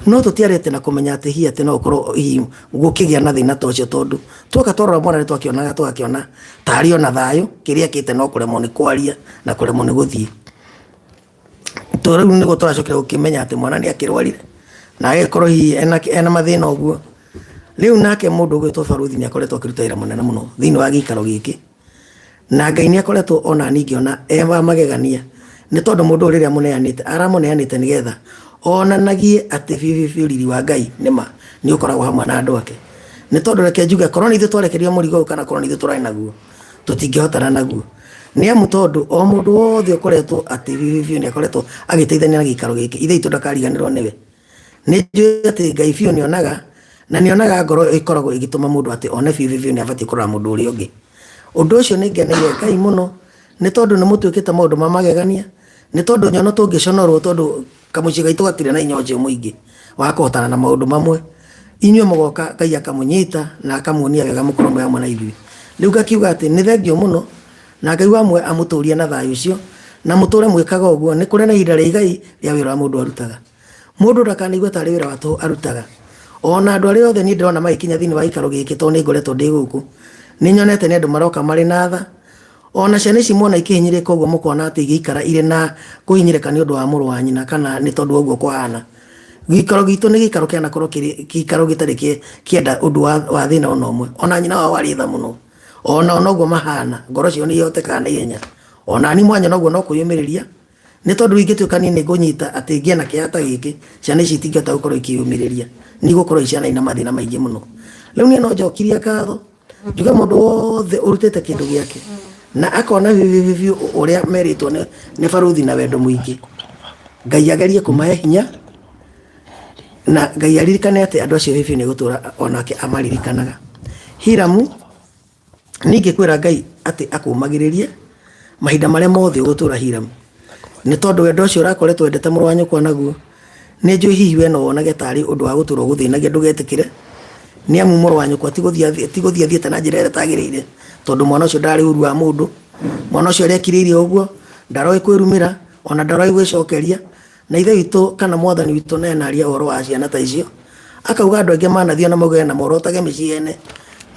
No tũtiarĩte na kũmenya atĩ hihi atĩ no gũkorwo hihi gũkĩgĩa na thĩna ta ũcio tondũ tuoka twarora mwana nĩ twakĩonaga tũgakĩona tarĩ ona thayũ, kĩrĩa ekĩte no kũremwo nĩ kwaria na kũremwo nĩ gũthiĩ. To rĩu nĩguo tũracokera gũkĩmenya atĩ mwana nĩ akĩrwarire na agĩkorwo hihi ena mathĩna ũguo. Rĩu nake mũndũ ũgwĩtwo barũthi nĩ akoretwo akĩruta wĩra mũnene mũno thĩinĩ wa gĩikaro gĩkĩ. Na Ngai nĩ akoretwo ona niĩ ngĩona e wa magegania nĩ tondũ mũndũ ũyũ rĩrĩa amũneanĩte aramũneanĩte nĩgetha onanagie atĩ biũ biũ biũ riri wa Ngai nĩma nĩ ũkoragwo hamwe na andũ ake. Nĩ tondũ reke njuge korwo nĩ ithuĩ twarekererio mũrigo ũyũ kana korwo nĩ ithuĩ tũrarĩ naguo, tũtingĩhotana naguo. Nĩ amu tondũ o mũndũ wothe ũkoretwo atĩ biũ biũ nĩ akoretwo agĩteithania na gĩikaro gĩkĩ, Ithe witũ ndakariganĩrwo nĩwe. Nĩ njũĩ atĩ Ngai biũ nĩ onaga, na nĩ onaga ngoro ĩkoragwo ĩgĩtũma mũndũ atĩ one biũ biũ nĩ abatiĩ kũrora mũndũ ũrĩa ũngĩ. Ũndũ ũcio nĩ ngeneire Ngai mũno, nĩ tondũ nĩ mũtuĩkĩte maũndũ ma magegania, nĩ tondũ nyono tũngĩconorwo tondũ Kamũciĩ gaitũ gatirĩ na hinya ũcio mũingĩ wa kũhotana na maũndũ mamwe. Inyuĩ mũgoka Ngai akamũnyita na akamuonia wega mũkorwo mwĩ hamwe na ithuĩ. Rĩu ngakiuga atĩ nĩ thengiũ mũno na Ngai wa muoyo amũtũrie na thayũ ũcio na mũtũre mwĩkaga ũguo. Nĩ kũrĩ na ihinda rĩa igai rĩa wĩra ũrĩa mũndũ arutaga. Mũndũ ndakanaigue tarĩ wĩra wa tũhũ arutaga. Ona andũ arĩa othe niĩ ndĩrona magĩkinya thĩinĩ wa gĩikaro gĩkĩ tondũ nĩ ngoretwo ndĩ gũkũ, nĩ nyonete nĩ andũ maroka marĩ na tha. Ona ciana ici mwona ikĩhinyĩrĩka ũguo mũkona atĩ igĩikara irĩ na kũhinyĩrĩka nĩ ũndũ wa mũrũ wa nyina kana nĩ tondũ wa ũguo kũhana. Gĩikaro gitũ nĩ gĩikaro kĩanakorwo kĩrĩ gĩikaro gĩtarĩ kĩenda ũndũ wa thĩna ona ũmwe. Ona nyina wao arĩ tha mũno. Ona o noguo mahana, ngoro ciao nĩ ihotekaga na ihenya. Ona niĩ mwanyona ũguo no kwĩyũmĩrĩria, nĩ tondũ ingĩtuĩka niĩ nĩ ngũnyita atĩ ngĩe na kĩeha ta gĩkĩ, ciana ici itingĩhota gũkorwo ikĩyũmĩrĩria. Nĩ igũkorwo i ciana ina mathĩna maingĩ mũno. Rĩu niĩ no njokirie ngatho njuge mũndũ wothe ũrutĩte kĩndũ gĩake na akona biũ biũ ũrĩa merĩtwo nĩ barũthi na wendo mũingĩ, Ngai agerie kũmahe hinya na Ngai aririkane atĩ andũ acio biũ nĩ gũtũra onake amaririkanaga. Hiramu ningĩ kwĩra Ngai atĩ akũmagĩrĩrie mahinda marĩa mothe ũgũtũra Hiramu, nĩ tondũ wendo ũcio ũrakoretwo wendete mũrũ wa nyũkwa naguo, nĩ njũĩ hihi we no wonage tarĩ ũndũ wa gũtũra ũgũthĩnagia ndũgetĩkĩre, nĩ amu mũrũ wa nyũkwa ti gũthiĩ athiĩte na njĩra ĩrĩa ĩtagĩrĩire, tondũ mwana ũcio ndarĩ ũru wa mũndũ, mwana ũcio ũrĩa ekirĩire ũguo, ndaroĩ kwĩrumĩra, ona ndaroĩ gwĩcokeria, na ithe witũ kana mwathani witũ naye naria ũhoro wa ciana ta icio, akauga andũ aingĩ manathiĩ ona mauge na morotage mĩciĩ ene,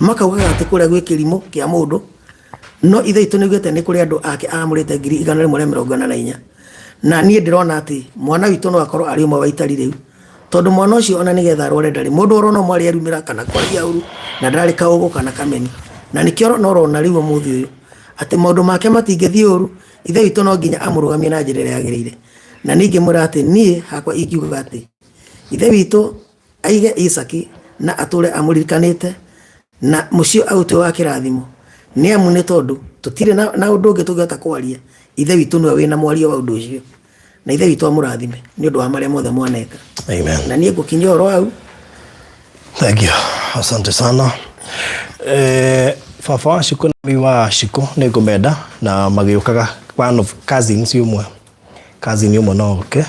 makaugaga atĩ kũrĩa gwĩ kĩrimũ kĩa mũndũ, No Ithe witũ nĩaugĩte nĩ kũrĩ andũ ake aamũrĩte 144,000. Na niĩ ndĩrona atĩ mwana witũ no akorwo arĩ ũmwe wa itari rĩu, tondũ mwana ũcio ona nĩgetha arware ndarĩ mũndũ orona ũmwe arerumĩra kana kwaria ũru, na ndarĩ kaũgũ kana kameni. Na nĩkĩo ũrona ũrona rĩu ũmũthĩ ũyũ atĩ maũndũ make matingĩthiĩ ũru, Ithe witũ no nginya amũrũgamie na njĩra ĩrĩa yagĩrĩire. Na niĩ ingĩmwĩra atĩ niĩ hakwa ingiuga atĩ Ithe witũ aige Isaki na atũre amũririkanĩte na mũciĩ aũtue wa kĩrathimo nĩ amu nĩ tondũ tũtirĩ na, na ũndũ ũngĩ tũngĩhota kwaria ithe witũ nĩwe wĩna mwario wa ũndũ ũcio na ithe witũ amũrathime nĩ ũndũ wa marĩa mothe mwaneka. Amen. Na niĩ ngũkinyia ũhoro hau. Thank you. Asante sana. Eh, baba wa Shiko na mami wa Shiko nĩ ngũmenda na magĩũkaga one of cousins ũmwe cousin ũmwe no oke.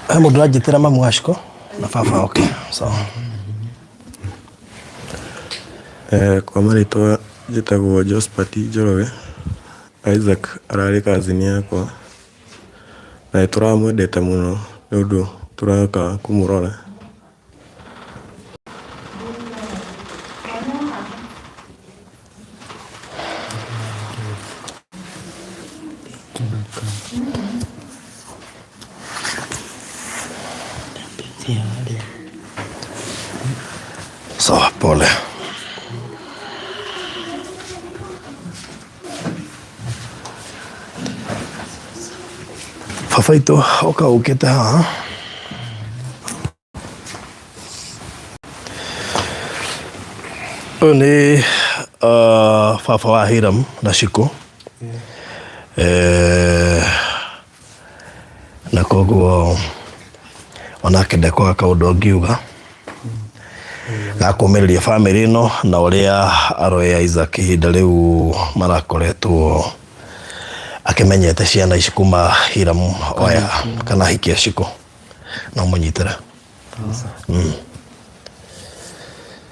He mũndũ ũranjĩtĩra mamu wa Shiko na baba oke sawa. Kwa marĩtwa njĩtagwo Josphat Njoroge, Isaac ararĩ cousin yakwa, na nĩ tũramwendete mũno nĩ ũndũ tũroka kũmũrora. Sawa, pole. Baba itũ oka ũkĩte haha. Ũyũ nĩ uh, baba wa Hiram na Shiko eh, na koguo onake ndekwaga kaũndũ angiuga gakũmĩrĩria bamĩrĩ ĩno na ũrĩa aroe Isaac ihinda rĩu marakoretwo akĩmenyete ciana ici kuma Hiram oya kana hikia Shiko no mũnyitĩre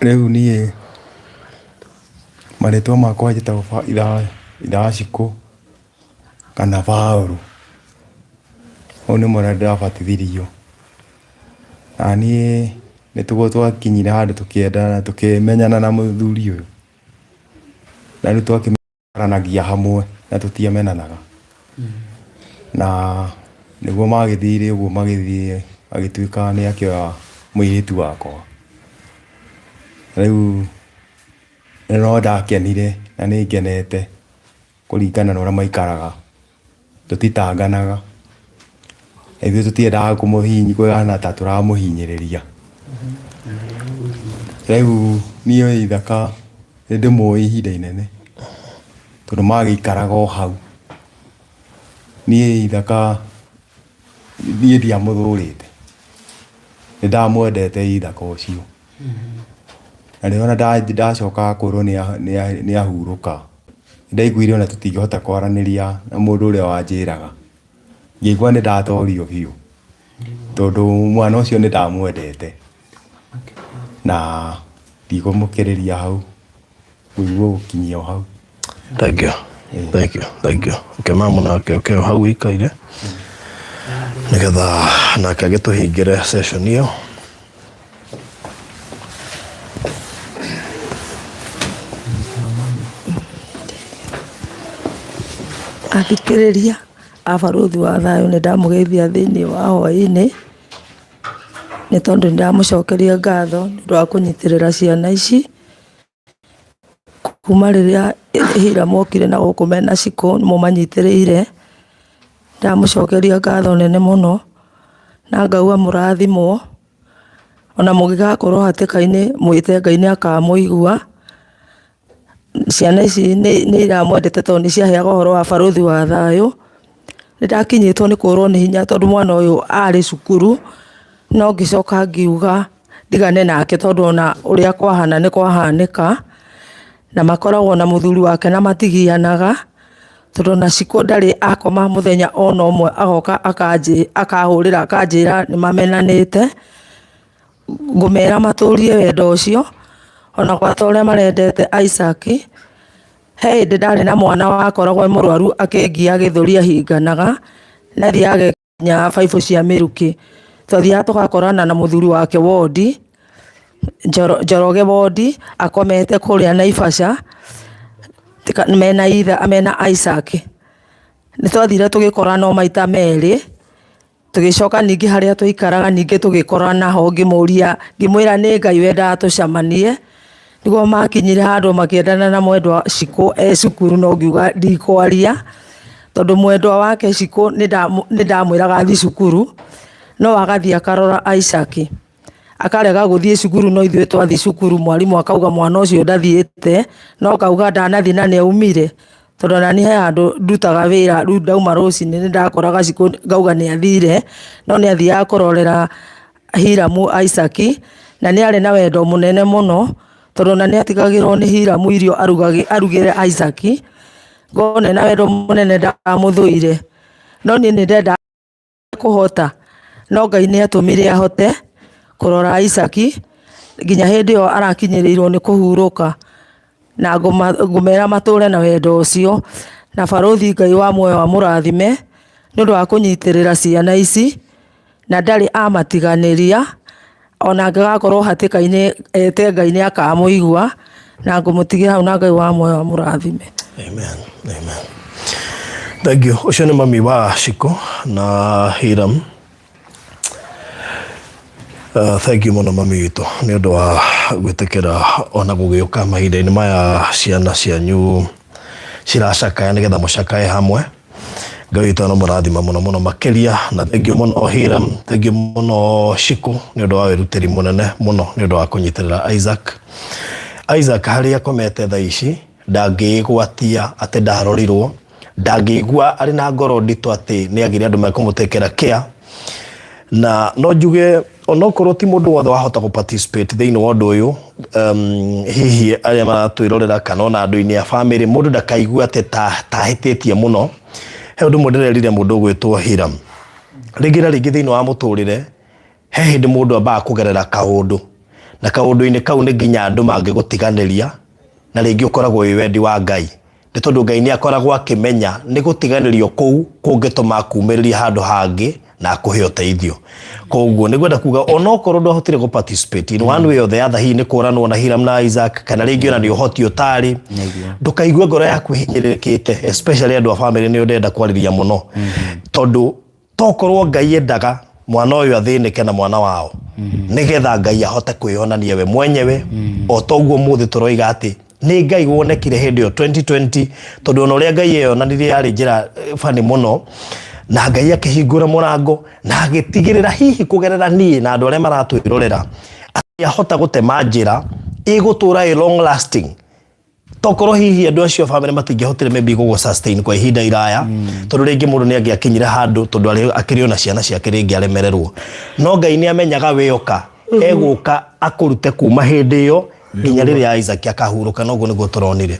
Rĩu niĩ marĩtwa makwa njĩtagwo Ithacikũ kana Paũlũ. Mau nĩmo marĩa ndĩrabatithirio. Na niĩ nĩguo twakinyire handũ tũkĩendana tũkĩmenyana na mũthuri ũyũ. Na rĩu twaranagia hamwe na tũtiamenanaga. Na nĩguo magĩthire ũguo magĩthiĩ agĩtuĩka nĩ akĩoya mũirĩtu wakwa. Rĩu no ndakenire na nĩ ngenete kũringana na ũrĩa maikaraga. Tũtitanganaga, na ithuĩ tũtiendaga kũhana ta tũramũhinyĩrĩria. Rĩu niĩ ithaka nĩ ndĩmũĩ ihinda inene tondũ magĩikaraga o hau. Niĩ ithaka niĩ ndiamũthũrĩte, nĩ ndamwendete ithaka ũcio. Na rĩrĩa ona ndacokaga kwĩrwo nĩ ahurũka, nĩ ndaiguire ona tũtingĩhota kwaranĩria na mũndũ ũrĩa wanjĩraga. Ngĩigua nĩ ndatorio biũ, tondũ mwana ũcio nĩ ndamwendete. Na ndigũmũkĩrĩria hau, ngũigua gũkinyia o hau. Thank you. Thank you. Thank you. Okay, mamu nake okay, hau ũikaire nĩgetha nake agĩtũhingĩre session ĩyo. Athikĩrĩria a Barũthi wa Thayũ nĩ ndamũgeithia thĩiniĩ wa hwainĩ, nĩ tondũ nĩ ndamũcokeria ngatho nĩ ũndũ wa kũnyitĩrĩra ciana ici. Kuma rĩrĩa Hiram okire na gũkũ mena Shiko nĩ mũmanyitĩrĩire, ndamũcokeria ngatho nene mũno, na ngauga mũrathimwo, ona mũngĩgakorwo hatĩka-inĩ mwĩte Ngai nĩ akamũigua. Ciana ici nĩ iramwendete tondũ nĩ ciaheagwo ũhoro wa barũthi wa thayũ. Nĩ ndakinyĩtwo nĩ kũrwo nĩ hinya tondũ mwana ũyũ arĩ cukuru, no ngĩcoka ngiuga ndigane nake tondũ ona ũrĩa kwahana nĩ kwahanĩka, na makoragwo na mũthuri wake na matigianaga, tondũ ona Shiko ndarĩ akoma mũthenya ona ũmwe agoka akahũrĩra akanjĩra nĩ mamenanĩte. Ngũmera matũrie wendo ũcio, ona gwata ũrĩa marendete Isaac. He hĩndĩ ndarĩ na mwana wakoragwo e mũrwaru akĩngia gĩthũri ahinganaga, nĩ athiaga nginya baibũ cia mĩrukĩ. Twathiaga tũgakorana na mũthuri wake wondi, Njoroge wondi, akomete kũrĩa Naivasha, mena Isaac. Nĩ twathire tũgĩkorana o maita merĩ. Tũgĩcoka ningĩ harĩa twaikaraga ningĩ tũgĩkorana ho ngĩmũria, ngĩmwĩra nĩ Ngai wendaga tũcemanie, nĩguo makinyire handũ makĩendana na mwendwa Shiko e cukuru no ngiuga ndikwaria, tondũ mwendwa wake Shiko nĩ ndamwĩraga athiĩ cukuru, no agathiĩ akarora Isaac. Akarega gũthiĩ cukuru no ithuĩ twathiĩ cukuru mwarimũ akauga mwana ũcio ndathiĩte, no akauga ndanathiĩ na nĩ aumire. Tondũ ona niĩ he handũ ndutaga wĩra rĩu ndauma rũcinĩ nĩ ndakoraga Shiko ngauga nĩ athire, no nĩ athiaga kũrorera Hiramu Isaac, na nĩ arĩ na wendo mũnene mũno, tondũ ona nĩ atigagĩrwo nĩ Hiramu irio arugĩre Isaac, ngona ena wendo mũnene ndamũthũire. No niĩ nĩ ndendaga kũhota, no Ngai nĩ atũmire ahote kũrora Isaac nginya hĩndĩ ĩyo arakinyĩrĩirwo nĩ kũhurũka, na ngũmera matũre na wendo ũcio, na barũthi Ngai wa muoyo amũrathime nĩ ũndũ wa kũnyitĩrĩra ciana ici, na ndarĩ amatiganĩria, ona angĩgakorwo hatĩka-inĩ ete Ngai nĩ akamũigua, na ngũmũtigĩra hau na Ngai wa muoyo amũrathime. Amen. Amen. Thank you. Ũcio nĩ mami wa Shiko na Hiram. Thank you mũno mami witũ nĩ ũndũ wa gwĩtĩkĩra ona gũgĩũka mahinda-inĩ maya ciana cianyu ciracakaya nĩgetha mũcakae hamwe. Ngai witũ anomũrathima mũno mũno makĩria na thank you mũno Hiram, thank you mũno Shiko nĩ ũndũ wa wĩrutĩri mũnene mũno nĩ ũndũ wa kũnyitĩrĩra Isaac. Isaac harĩa akomete thaa ici ndangĩĩgwatia atĩ ndarorirwo, ndangĩigua arĩ na ngoro nditũ atĩ nĩ agire andũ mekũmũtekera care na no njuge onokorwo ti mũndũ wothe wahota gũ participate thĩinĩ wa ũndũ ũyũ hihi arĩa maratwĩrorera kana ona andũ-inĩ a famĩlĩ mũndũ ndakaigue atĩ tahĩtĩtie mũno. He ũndũ ũmwe ndĩrerire mũndũ ũgwĩtwo Hiram, rĩngĩ na rĩngĩ thĩinĩ wa mũtũrĩre he hĩndĩ mũndũ ambaga kũgerera kaũndũ na kaũndũ-inĩ kau nĩ nginya andũ mangĩgũtiganĩria na rĩngĩ ũkoragwo wĩ wendi wa Ngai. Nĩ tondũ Ngai nĩ akoragwo akĩmenya nĩ gũtiganĩrio kũu kũngĩtũma akumĩrĩrie handũ hangĩ na akũhe ũteithio. Koguo nĩ ngwenda kuga onokorwo ndwahotire gũ participate in one way or the other, hihi nĩ kũranwo na Hiram na Isaac kana rĩngĩ ona nĩ ũhoti ũtarĩ, ndũkaigue ngoro yaku ĩhinyĩrĩrĩkĩte, especially andũ a famĩlĩ nĩo ndĩrenda kwarĩria mũno, tondũ tokorwo Ngai endaga mwana ũyũ athĩnĩke na mwana wao nĩgetha Ngai ahote kwĩyonania we mwenyewe o toguo mũthĩ tũroiga atĩ nĩ Ngai wonekire hĩndĩ ĩyo 2020 tondũ ona ũrĩa Ngai eyonanirie yarĩ njĩra bani mũno na Ngai akĩhingũra mũrango na agĩtigĩrĩra hihi kũgerera niĩ na andũ arĩa maratwĩrorera atĩ ahota gũtema njĩra ĩgũtũra ĩ long lasting tokorwo hihi andũ acio a famĩlĩ matingĩahotire maybe gũgũ sustain kwa ihinda iraya tondũ rĩngĩ mũndũ nĩ angĩakinyire handũ tondũ akĩrĩ ona ciana ciake rĩngĩ aremererwo no Ngai nĩ amenyaga wĩoka egũka akũrute kuma hĩndĩ ĩyo nginya rĩrĩa Isaac akahurũka na ũguo nĩguo tũronire.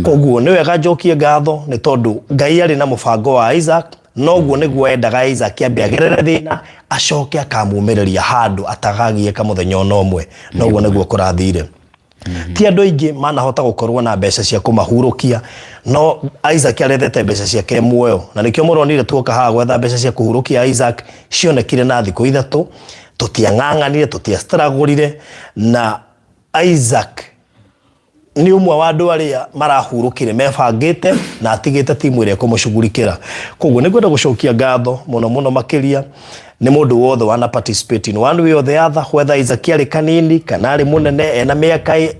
Koguo nĩ wega njokie ngatho nĩ tondũ Ngai arĩ na mũbango wa Isaac noguo nĩguo endaga Isaac ambe agerere thĩna acoke akamumĩrĩria handũ atagagiĩka mũthenya ona ũmwe noguo nĩguo kũrathire. Ti andũ aingĩ manahota gũkorwo na mbeca cia kũmahurũkia no Isaac arethete mbeca ciake muoyo na nĩkĩo mũronire tuoka haha gwetha mbeca cia kũhurũkia Isaac cionekire na thikũ ithatũ tũtiang'ang'anire tũtiastragũrire na Isaac nĩ ũmwe wa andũ arĩa marahurũkire mebangĩte na atigĩte timu ĩrĩa ĩkũmũcugurikĩra. Koguo nĩ ngwenda gũcokia ngatho mũno mũno makĩria nĩ mũndũ wothe wana participate in one way or the other, whether Isaac arĩ kanini kana arĩ mũnene ena mĩaka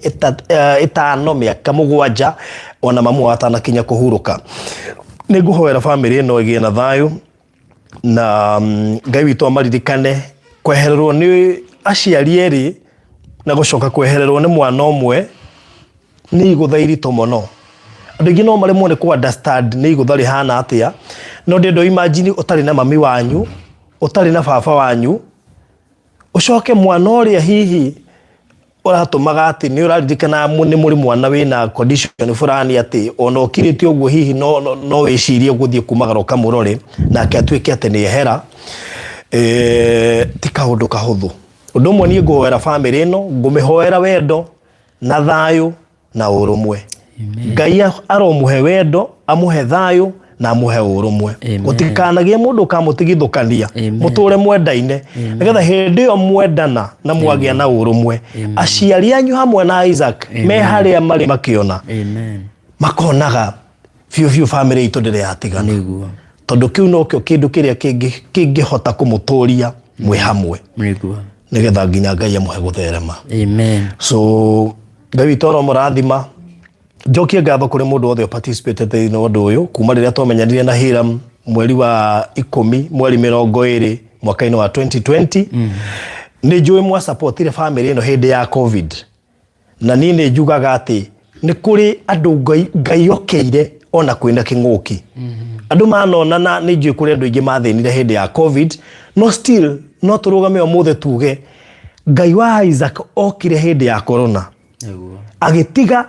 ĩtano mĩaka mũgwanja ona mamu wao atanakinya kũhurũka. Nĩ ngũhoera famĩlĩ ĩno ĩgĩe na thayũ na Ngai witũ amaririkane kwehererwo nĩ aciari erĩ na gũcoka kwehererwo nĩ mwana ũmwe nĩ igũtha iritũ mũno. Andũ aingĩ no maremwo nĩ kũ understand nĩ igũtha rĩhana atĩa, no ndĩrenda ũ imagine ũtarĩ na mami wanyu, ũtarĩ na baba wanyu, ũcoke mwana ũrĩa hihi ũratũmaga atĩ nĩ ũraririkana nĩ mũrĩ mwana wĩna condition fulani atĩ ona ũkirĩte ũguo hihi no wĩcirie gũthiĩ kumagara ũkamũrore nake atuĩke atĩ nĩ ehera, ti kaũndũ kahũthũ. Ũndũ ũmwe niĩ ngũhoera bamĩrĩ ĩno, ngũmĩhoera wendo na thayũ na ũrũmwe. Ngai aromũhe wendo, amũhe thayũ na amũhe ũrũmwe. Gũtikanagĩe mũndũ ũkamũtigithũkania, mũtũre mwendaine nĩgetha hĩndĩ ĩyo mwendana na mwagĩa na ũrũmwe, aciari anyu hamwe na Isaac me harĩa marĩ makĩona, makonaga biũ biũ bamĩrĩ itũ ndĩrĩ yatigana, tondũ kĩu nokĩo kĩndũ kĩrĩa kĩngĩhota kũmũtũria mwĩ hamwe nĩgetha nginya Ngai amũhe gũtherema. So Ngai witũ aromũrathima. Njokie ngatho kũrĩ mũndũ wothe participate thĩinĩ wa ũndũ ũyũ kuma rĩrĩa twamenyanire na Hiram mweri wa 10 mweri 20 mwaka-inĩ wa 2020. Nĩ njũĩ mwasapotire bamĩrĩ ĩno hĩndĩ ya Covid, na niĩ nĩ njugaga atĩ nĩ kũrĩ andũ Ngai, Ngai okĩire ona kwĩna kĩng'ũki. Andũ manonana nĩ njũĩ kũrĩ andũ aingĩ mathĩnire hĩndĩ ya Covid, no still no tũrũgame ũmũthĩ tuge Ngai wa Isaac okire hĩndĩ ya corona agĩtiga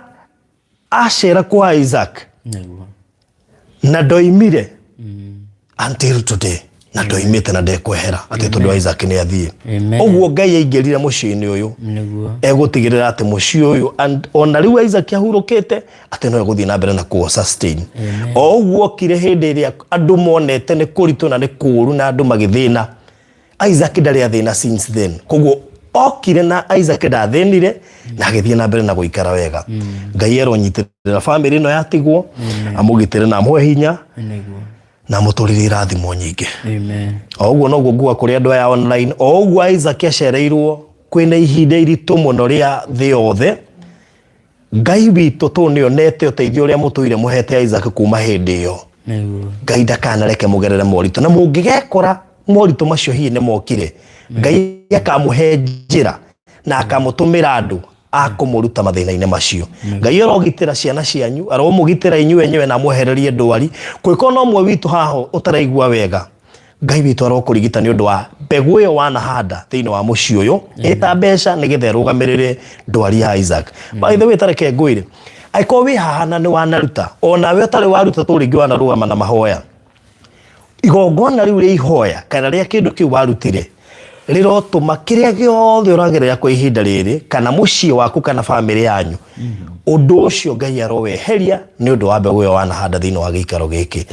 acera kwa Isaac na ndoimire until today na ndoimĩte na ndekwehera atĩ tondũ Isaac nĩ athiĩ. Amen. Ũguo Ngai aingĩrire mũciĩ-inĩ ũyũ egũtigĩrĩra atĩ mũciĩ ũyũ and ona rĩu Isaac ahurũkĩte atĩ no egũthiĩ na mbere na kũo sustain. O ũguo okire hĩndĩ ĩrĩa andũ monete nĩ kũritũ na nĩ kũũru na andũ magĩthĩna, Isaac ndarĩ athĩna since then. Koguo okire na Isaac ndathĩnire na agĩthiĩ na mbere na gũikara wega. Ngai aronyitĩrĩra bamĩrĩ ĩno yatigwo, amũgitĩre na amũhe hinya na amũtũrĩrie irathimo nyingĩ. Amen. O ũguo noguo nguga kũrĩ andũ aya online, o ũguo Isaac acereirwo kwĩna ihinda iritũ mũno rĩa thĩ yothe, Ngai witũ tũ nĩonete ũteithio ũrĩa mũtũire mũhete Isaac kuma hĩndĩ ĩyo. Ngai ndakanareke mũgerere moritũ, na mũngĩgekora moritũ macio hihi nĩ mokire, Ngai akamũhe njĩra na akamũtũmĩra andũ a kũmũruta mathĩna-inĩ macio. Ngai arogitĩra ciana cianyu, aromũgitĩra inyuĩ enyewe na amwehererie ndwari. Kũngĩkorwo na ũmwe witũ haha ũtaraigua wega, Ngai witũ arokũrigita nĩ ũndũ wa mbegũ ĩyo wanahanda thĩinĩ wa mũciĩ ũyũ ĩta mbeca nĩgetha ĩrũgamĩrĩre ndwari ya Isaac. By the way, tareke ngwĩre, angĩkorwo wĩ haha na nĩ wanaruta, onawe ũtarĩ waruta tũ rĩngĩ wanarũgama na mahoya, igongona rĩu rĩa ihoya kana rĩa kĩndũ kĩu warutire rĩrotũma kĩrĩa gĩothe ũragerera kwa ihinda rĩrĩ kana mũciĩ waku kana bamĩrĩ yanyu, ũndũ ũcio Ngai aroweheria nĩ ũndũ wa mbegũ ĩyo wanahanda thĩinĩ wa gĩikaro gĩkĩ.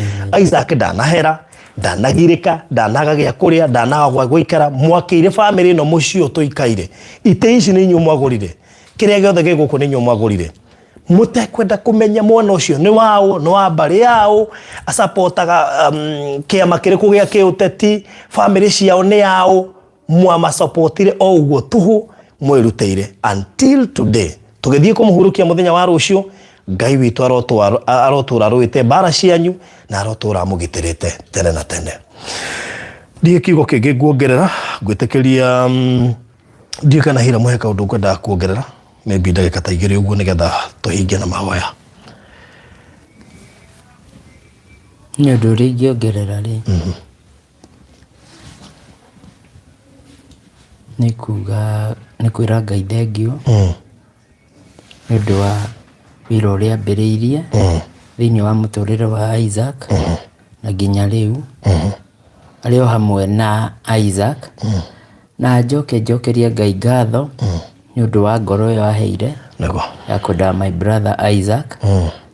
Isaac ndanahera, ndanagirĩka, ndanaga gĩa kũrĩa, ndanaga gwa gũikara. Mwakĩire bamĩrĩ ĩno mũciĩ ũyũ tũikaire, itĩ ici nĩ inyuĩ mwagũrire, kĩrĩa gĩothe gĩ gũkũ nĩ inyuĩ mwagũrire, mũtekwenda kũmenya mwana ũcio nĩ waũ, nĩ wa mbarĩ yaũ, acapotaga kĩama kĩrĩkũ gĩa kĩũteti, bamĩrĩ ciao nĩ yaũ, mwamasapotire o ũguo tũhũ mwĩrutĩire until today. Tũgĩthiĩ kũmũhurũkia mũthenya wa rũciũ, Ngai witũ arotũra arũĩte mbara cianyu na arotũra amũgitĩrĩte tene na tene. Ndiĩ kiugo kĩngĩ nguongerera, ngwĩtĩkĩria ndiũĩ kana Hira mũhe kaũndũ ngwendaga kuongerera, maybe ndagĩka ta igĩrĩ ũguo nĩgetha tũhingie na mahoya. Nĩ ũndũ ũrĩa ingĩongerera rĩ, nĩ kuga, nĩ kwĩra Ngai thengiũ nĩ ũndũ wa wĩra ũrĩa ambĩrĩirie thĩinĩ wa mũtũrĩre wa Isaac na nginya rĩu arĩ o hamwe na Isaac. Na njoke njokerie Ngai ngatho nĩ ũndũ wa ngoro ĩyo aheire ya kwenda my brother Isaac,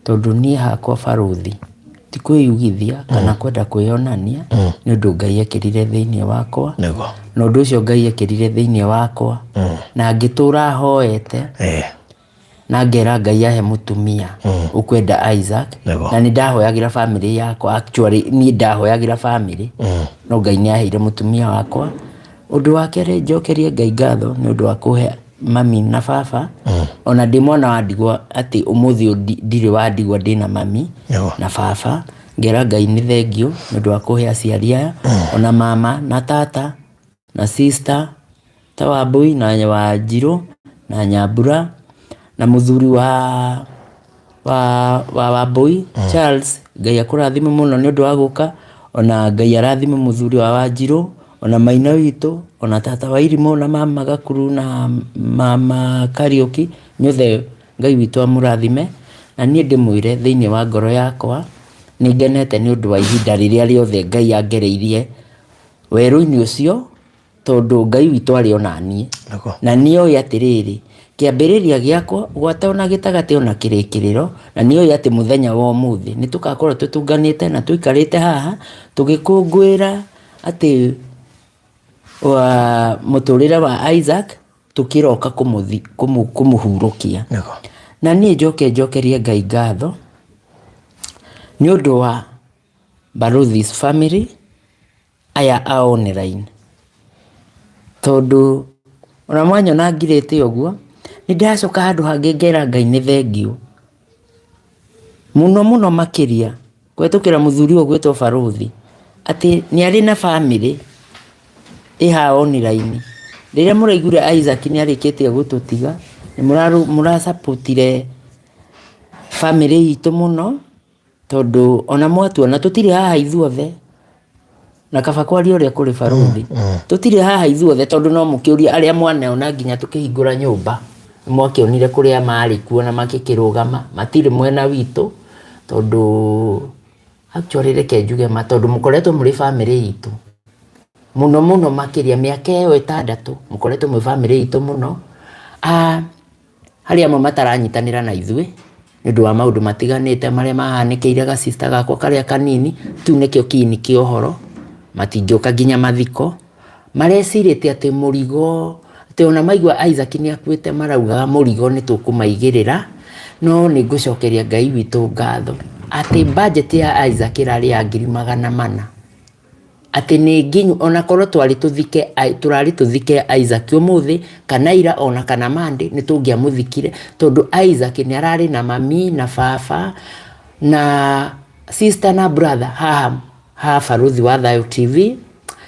tondũ niĩ hakwa barũthi ti kwĩyugithia kana kwenda kwĩyonania, nĩ ũndũ Ngai ekĩrire thĩinĩ wakwa, na ũndũ ũcio Ngai ekĩrire thĩinĩ wakwa na ngĩtũra hoete na ngera Ngai ahe mũtumia ũkwenda Isaac, na nĩ ndahoyagĩra family yakwa, actually niĩ ndahoyagĩra family, no Ngai nĩ aheire mũtumia wakwa. Ũndũ wa kerĩ njokerie Ngai ngatho nĩ ũndũ wa kũhe mami na baba, ona ndĩ mwana wa ndigwa, atĩ ũmũthĩ ũyũ ndirĩ wa ndigwa, ndĩna mami na baba. Ngera Ngai nĩ thengiũ nĩ ũndũ wa kũhe aciari aya, ona mama na tata na sister ta Wambũi na Wanjirũ na Nyambura na mũthuri wa Wambũi Charles, Ngai akũrathime mũno nĩ ũndũ wa gũka, ona Ngai arathime mũthuri wa Wanjirũ, ona maina witũ, ona tata wa Irimũ na mama Gakuru na mama Kariũki, inyuothe Ngai witũ amũrathime. Na niĩ ndĩmwĩre thĩinĩ wa ngoro yakwa nĩ ngenete nĩ ũndũ wa ihinda rĩrĩa rĩothe Ngai angereirie werũ-inĩ ũcio, tondũ Ngai witũ arĩ o naniĩ. Na nĩ oĩ atĩrĩrĩ, kĩambĩrĩria gĩakwa gwata ona gĩtagatĩ ona kĩrĩkĩrĩro, na nĩ oĩ atĩ mũthenya wa ũmũthĩ nĩ tũgakorwo tũtũnganĩte na tũikarĩte haha tũgĩkũngũĩra atĩ mũtũrĩre wa Isaac tũkĩroka kũmũhurũkia. Na niĩ njoke njokerie Ngai ngatho nĩ ũndũ wa Barũthi's family aya a online, tondũ ona mwanyona ngirĩte ũguo, nĩ ndĩracoka handũ hangĩ ngera Ngai nĩ thengiũ mũno mũno makĩria kũhetũkĩra mũthuri ũyũ ũgwĩtwo barũthi, atĩ nĩ arĩ na bamĩrĩ ĩ haha online. Rĩrĩa mũraiguire Isaac nĩ arĩkĩtie gũtũtiga, nĩ mũrasapotire bamĩrĩ itũ mũno, tondũ ona mwatuona tũtirĩ haha ithuothe, na kaba kwaria ũrĩa kũrĩ barũthi, tũtirĩ haha ithuothe tondũ no mũkĩũrie arĩa mwaneona nginya tũkĩhingũra nyũmba, nĩ mwakĩonire kũrĩa marĩ kuo na magĩkĩrũgama, matirĩ mwena witũ, tondũ actually reke njuge ma tondũ mũkoretwo mũrĩ bamĩrĩ itũ mũno mũno makĩria mĩaka ĩyo ĩtandatũ mũkoretwo mwĩ bamĩrĩ itũ mũno. Ah, harĩ amwe mataranyitanĩra na ithuĩ nĩ ũndũ wa maũndũ matiganĩte marĩa mahanĩkĩire ga sister gakwa karĩa kanini, kĩu nĩkĩo kĩini kĩa ũhoro, matingĩũka nginya mathiko. Marecirĩtie atĩ mũrigo, atĩ ona maigua Isaac nĩ akuĩte maraugaga mũrigo nĩ tũkũmaigĩrĩra, no nĩ ngũcokeria Ngai witũ ngatho atĩ budget ya Isaac ĩrarĩ ya 400,000. Atĩ nĩ nginyu ona korwo twarĩ tũthike tũrarĩ tũthike Isaac ũmũthĩ kana ira ona kana Monday nĩ tũngĩamũthikire tondũ Isaac nĩ ararĩ na mami na baba na sister na brother haha ha Barũthi wa Thayũ TV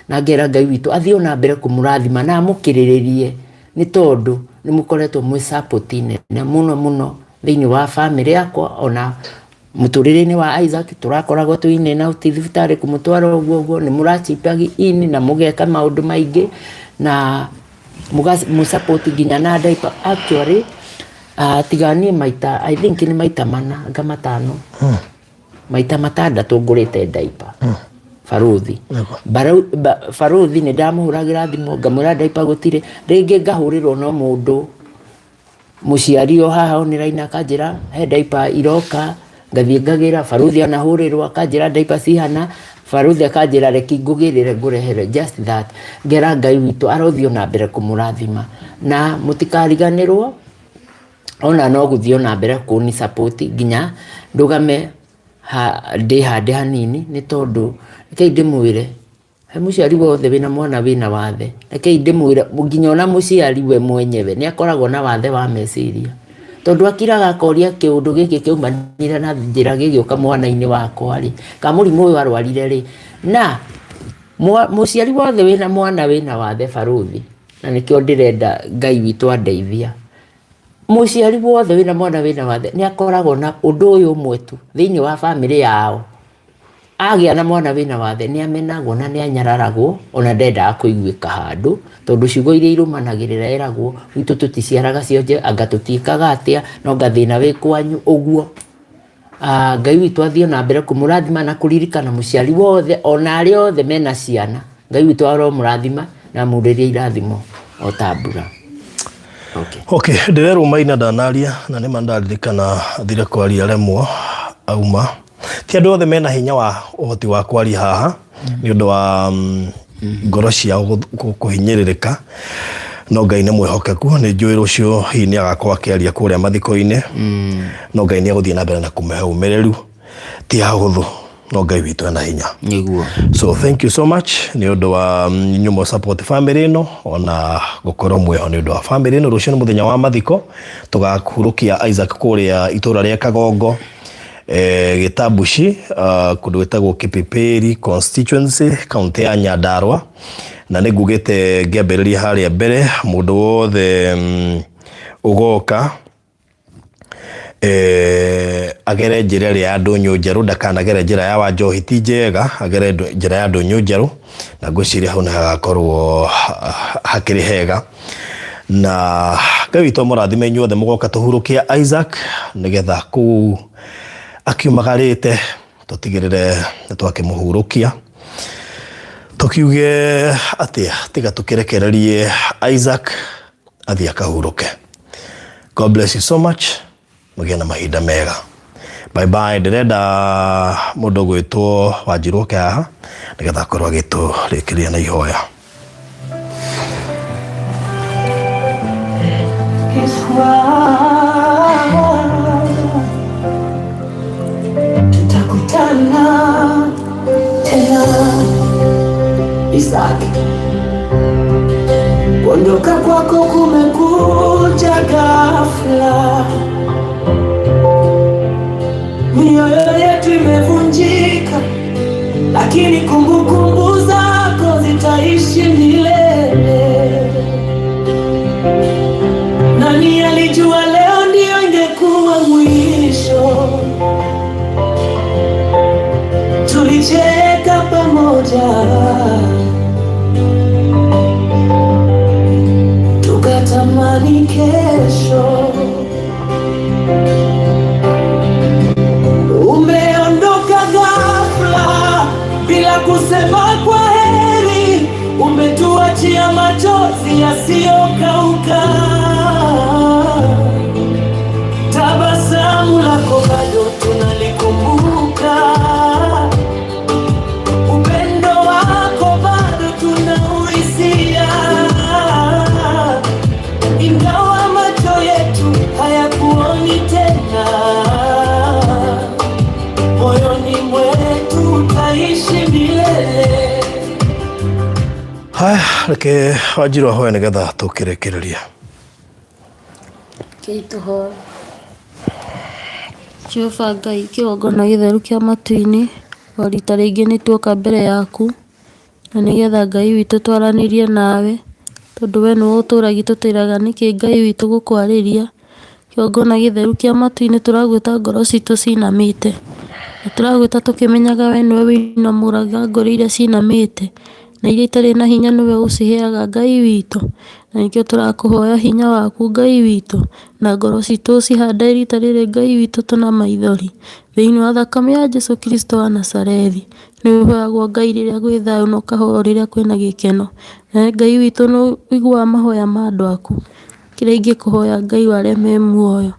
na ngera Ngai witũ athiĩ ona mbere kũmũrathima na amũkĩrĩrĩrie nĩ tondũ nĩ mũkoretwo mwĩ support nene mũno mũno thĩinĩ wa bamĩrĩ yakwa ona mũtũrĩre-inĩ wa Isaac tũrakoragwo twĩ in and out thibitarĩ kũmũtwara ũguo ũguo nĩ mũrachipagi in na mũgeka maũndũ maingĩ na mũga support nginya na diaper actually tiga niĩ maita I think nĩ maita mana anga matano maita matandatũ ngũrĩte diaper barũthi. Barũthi nĩ ndamũhũragĩra thimũ ngamwĩra diaper gũtirĩ, rĩngĩ ngahũrĩrwo no mũndũ mũciari o haha online akanjĩra he diaper iroka, ngathiĩ ngagĩra, barũthi anahũrĩrwo akanjĩra diaper cihana, barũthi akanjĩra reki ngũgĩrĩre ngũrehere, just that. Ngera Ngai witũ arothiĩ ona mbere kũmũrathima na mũtikariganĩrwo ona no gũthiĩ ona mbere kũni support nginya ndũgame ndĩhande hanini nĩ tondũ rekei ndĩmwĩre he mũciari wothe wĩna mwana wĩna wathe, rekei ndĩmwĩre nginya ona mũciari we mwenyewe nĩ akoragwo na wathe wa meciria tondũ akiraga akoria kĩũndũ gĩkĩ kĩaumanire na njĩra gĩgĩũka mwana-inĩ wakwa rĩ, kana mũrimũ ũyũ arwarire rĩ, na mũciari wothe wĩna mwana wĩna wathe barũthi, na nĩkĩo ndĩrenda Ngai witũ andeithia. Mũciari wothe wĩna mwana wĩna wathe nĩ akoragwo na ũndũ ũyũ ũmwe tu thĩinĩ wa bamĩrĩ yao. Agĩa na mwana wĩna wathe nĩ amenagwo na nĩ anyararagwo ona ndendaga kũiguĩka handũ tondũ ciugo iria irũmanagĩrĩra eragwo gwitũ tũticiaraga cionje anga tũtiĩkaga atĩa no anga thĩna wĩ kwanyu ũguo. Ngai witũ athiĩ na mbere kũmũrathima na kũririkana mũciari wothe ona arĩa othe mena ciana. Ngai witũ aromũrathima na amurĩrie irathimo o ta mbura. Okay. Okay, ndĩrerwo Maina ndanaria na nĩma ndaririkana thire kwaria remwo auma. Ti andũ othe mena hinya wa ũhoti wa kwaria haha nĩ ũndũ wa ngoro ciao kũhinyĩrĩrĩka, no Ngai nĩ mwĩhokeku, nĩ njũĩ rũciũ hihi nĩ agakorwo akĩaria kũrĩa mathiko-inĩ, no Ngai nĩ egũthiĩ na mbere na kũmũhe ũmĩrĩru, ti hahũthũ no Ngai witũ ena hinya. Nĩguo. So thank you so much nĩ ũndũ wa inyuĩ mũ support family ĩno ona gũkorwo mwĩho nĩ ũndũ wa family ĩno. Rũciũ nĩ mũthenya wa mathiko, tũgakũrũkia Isaac kũrĩa itũra rĩa Kagongo Gĩtambuci, kũndũ gwĩtagwo Kipipiri constituency, kaũntĩ ya Nyandarua, na nĩ ngugĩte ngĩambĩrĩria harĩa mbere mũndũ wothe ũgoka agere njĩra ĩrĩa ya ndũnyũ njerũ, ndakanagere njĩra ya Wanjohi ti njega, agere njĩra ya ndũnyũ njerũ, na ngwĩciria hau nĩ hagakorwo hakĩrĩ hega. Na Ngai witũ amũrathime inyuothe mũgoka tũhurũkia Isaac nĩgetha kũu akiumagarĩte tũtigĩrĩre nĩ twakĩmũhurũkia. Tũkiuge atĩa tiga tũkĩrekererie Isaac athiĩ akahurũke. God bless you so much. Mũgĩe na mahinda mega. Bye bye. Ndĩrenda mũndũ ũgwĩtwo Wanjirũ oke haha nĩgetha akorwo agĩtũrĩkĩria na ihoya. Tutakutana tena Isaac, kuondoka kwako kumekuja ghafla, mioyo yetu imevunjika, lakini kumbukumbu zako zitaishi milele. machozi yasiyokauka, tabasamu lako bado tunalikumbuka, upendo wako bado tunauhisia, ingawa macho yetu hayakuoni tena, moyoni mwetu utaishi milele. Haya, reke Wanjiru ahoe nĩgetha tũkĩrĩkĩrĩria. Rekei tũhoe. Jehova Ngai kĩgongona gĩtheru kĩa matu-inĩ, o rita rĩngĩ nĩ tuoka mbere yaku, na nĩgetha Ngai witũ twaranĩrie nawe, tondũ we nĩwe ũtũragia tũtĩraga nĩkĩ Ngai witũ gũkwarĩria. Kĩgongona gĩtheru kĩa matu-inĩ tũragwĩta ngoro citũ cinamĩte, na tũragwĩta tũkĩmenyaga we nĩwe wĩinamũraga ngoro iria cinamĩte, na iria itarĩ na hinya nĩwe ũciheaga Ngai witũ. Na nĩkĩo tũrakũhoya hinya waku Ngai witũ, na ngoro citũ ũcihande rita rĩrĩ Ngai witũ tũna maithori. Thĩinĩ wa thakame ya Jesu Kristo wa Nazarethi, nĩ ũhoyagwo Ngai rĩrĩa gwĩ thayũ na ũkahoywo rĩrĩa kwĩna gĩkeno. Nawe Ngai witũ nĩ ũiguaga mahoya ma andũ aku. Kĩrĩa ingĩkũhoya Ngai wa arĩa me muoyo,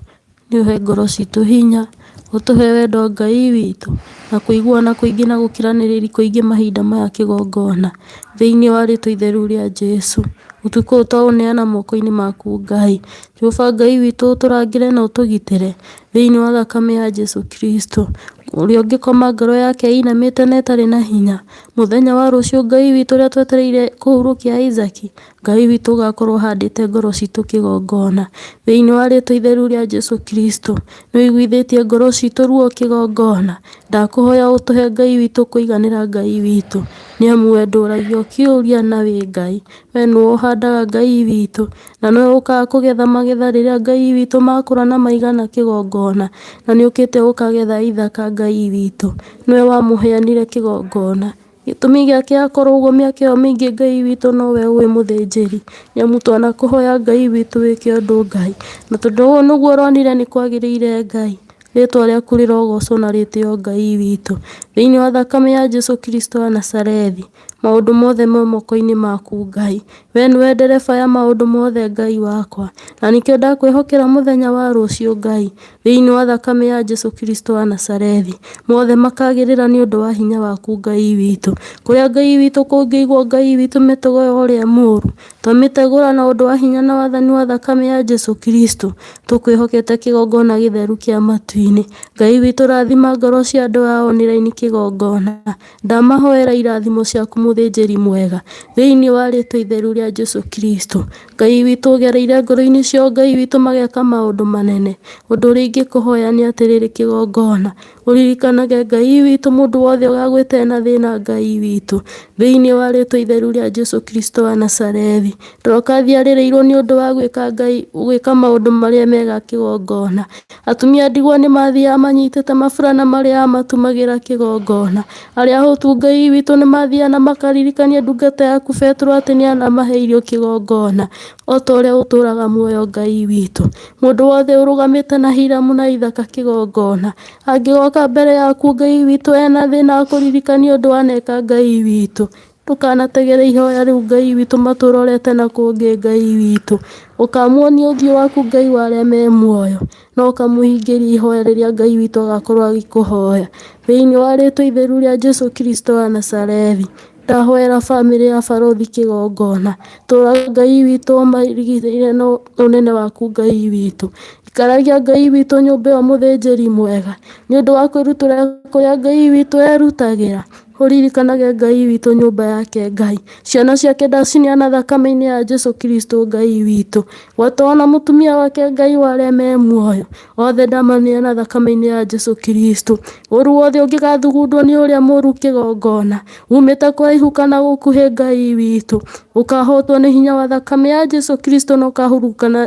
nĩ ũhe ngoro citũ hinya, ũtũhe wendo Ngai witũ, na kũiguana kũingĩ na gũkiranĩrĩria kũingĩ mahinda maya kĩgongona. Thĩinĩ wa rĩtwa itheru rĩa Jesu. Ũtukũ ũyũ twaũneana moko-inĩ maku Ngai. Jehova Ngai witũ ũtũrangĩre na ũtũgitĩre thĩinĩ wa thakame ya Jesu Kristo. Ũrĩa ũngĩkoma ngoro yake ĩinamĩte na ĩtarĩ na hinya, mũthenya wa rũciũ Ngai witũ ũrĩa twetereire kũhurũkia Isaac, Ngai witũ ũgakorwo ũhandĩte ngoro citũ kĩgongona. Thĩinĩ wa rĩtwa itheru rĩa Jesu Kristo, nĩ ũiguithĩtie ngoro citũ ruo kĩgongona. Ndakũhoya ũtũhe Ngai witũ kũiganĩra Ngai witũ, nĩ amu we ndũragio kĩũria na wĩ Ngai. We nĩwe ũhandaga Ngai witũ, na nĩwe ũkaga kũgetha magetha rĩrĩa Ngai witũ makũra na maigana kĩgongona, na nĩ ũkĩte ũkagetha ithaka Ngai witũ. Nĩwe wamũheanire kĩgongona. Gĩtũmi gĩake akorwo ũguo mĩaka ĩyo mĩingĩ Ngai witũ nowe ũĩ mũthĩnjĩri. Nĩ amu twanakũhoya Ngai witũ wĩke ũndũ Ngai, na tondũ ũũ nĩguo ũronire nĩ kwagĩrĩire Ngai, rĩtwa rĩaku rĩrogocwo na rĩtĩo Ngai witũ. Thĩinĩ wa thakame ya Jesu Kristo wa Nazarethi, maũndũ mothe me moko-inĩ maku Ngai. We nĩwe ndereba ya maũndũ mothe Ngai wakwa, na nĩkĩo ndakwĩhokera mũthenya wa rũciũ Ngai, thĩinĩ wa thakame ya Jesu Kristo wa Nazarethi. Mothe makagĩrĩra nĩ ũndũ wa hinya waku Ngai witũ. Kũrĩa Ngai witũ kũngĩigwo Ngai witũ mĩtego ya ũrĩa mũũru, twamĩtegũra na ũndũ wa hinya na wathani wa thakame ya Jesu Kristo. Tũkwĩhokete kĩgongona gĩtheru kĩa matu-inĩ. Ngai witũ rathima ngoro cia andũ aya online kĩgongona. Ndamahoera irathimo ciaku mũthĩnjĩri mwega, thĩinĩ wa rĩtwa itheru rĩa Jesu Kristo. Ngai witũ ũgereire ngoro-inĩ ciao Ngai witũ mageka maũndũ manene. Ũndũ ũrĩa ingĩkũhoya nĩ atĩrĩrĩ kĩgongona, ũririkanage Ngai witũ mũndũ wothe ũgagwĩta ena thĩna Ngai witũ. Thĩinĩ wa rĩtwa itheru rĩa Jesu Kristo wa Nazarethi. Ndoroka athiĩ arĩrĩirwo nĩ ũndũ wa gwĩka Ngai gwĩka maũndũ marĩa mega kĩgongona. Atumia a ndigwa nĩ mathiaga manyitĩte maburana marĩa amatumagĩra kĩgongona. Arĩa ahũtu Ngai witũ nĩ mathiaga na makaririkania ndungata yaku Betũrũ atĩ nĩ anamahe irio kĩgongona, o ta ũrĩa ũtũũraga muoyo Ngai witũ. Mũndũ wothe ũrũgamĩte na Hiramu na Ithaka kĩgongona, angĩgoka mbere yaku Ngai witũ ena thĩna akũririkanie ũndũ waneka Ngai witũ. Ndũkanategere ihoya rĩu Ngai witũ matũrorete na kũngĩ Ngai witũ. Ũkamuonia ũthiũ waku Ngai wa arĩa me muoyo, na ũkamũhingĩria ihoya rĩrĩa Ngai witũ agakorwo agĩkũhoya. Thĩinĩ wa rĩtwa itheru rĩa Jesu Kristo wa Nazarethi, ndahoera bamĩrĩ ya barũthi kĩgongona. Tũra Ngai witũ ũmarigicĩirie na ũnene waku Ngai witũ. Ikaragia Ngai witũ nyũmba ĩyo mũthĩnjĩri mwega, nĩ ũndũ wa kwĩrutĩra kũrĩa Ngai witũ erutagĩra. Ũririkanage Ngai witũ nyũmba yake Ngai. Ciana ciake ndacineana thakame-inĩ ya Jesu Kristo Ngai witũ. Gwata ona mũtumia wake Ngai wa arĩa me muoyo. Othe ndamaneana thakame-inĩ ya Jesu Kristo. Ũru wothe ũngĩgathugundwo nĩ ũrĩa mũru kĩgongona, umĩte kũraihu kana gũkuhĩ Ngai witũ, ũkahotwo nĩ hinya wa thakame ya Jesu Kristo na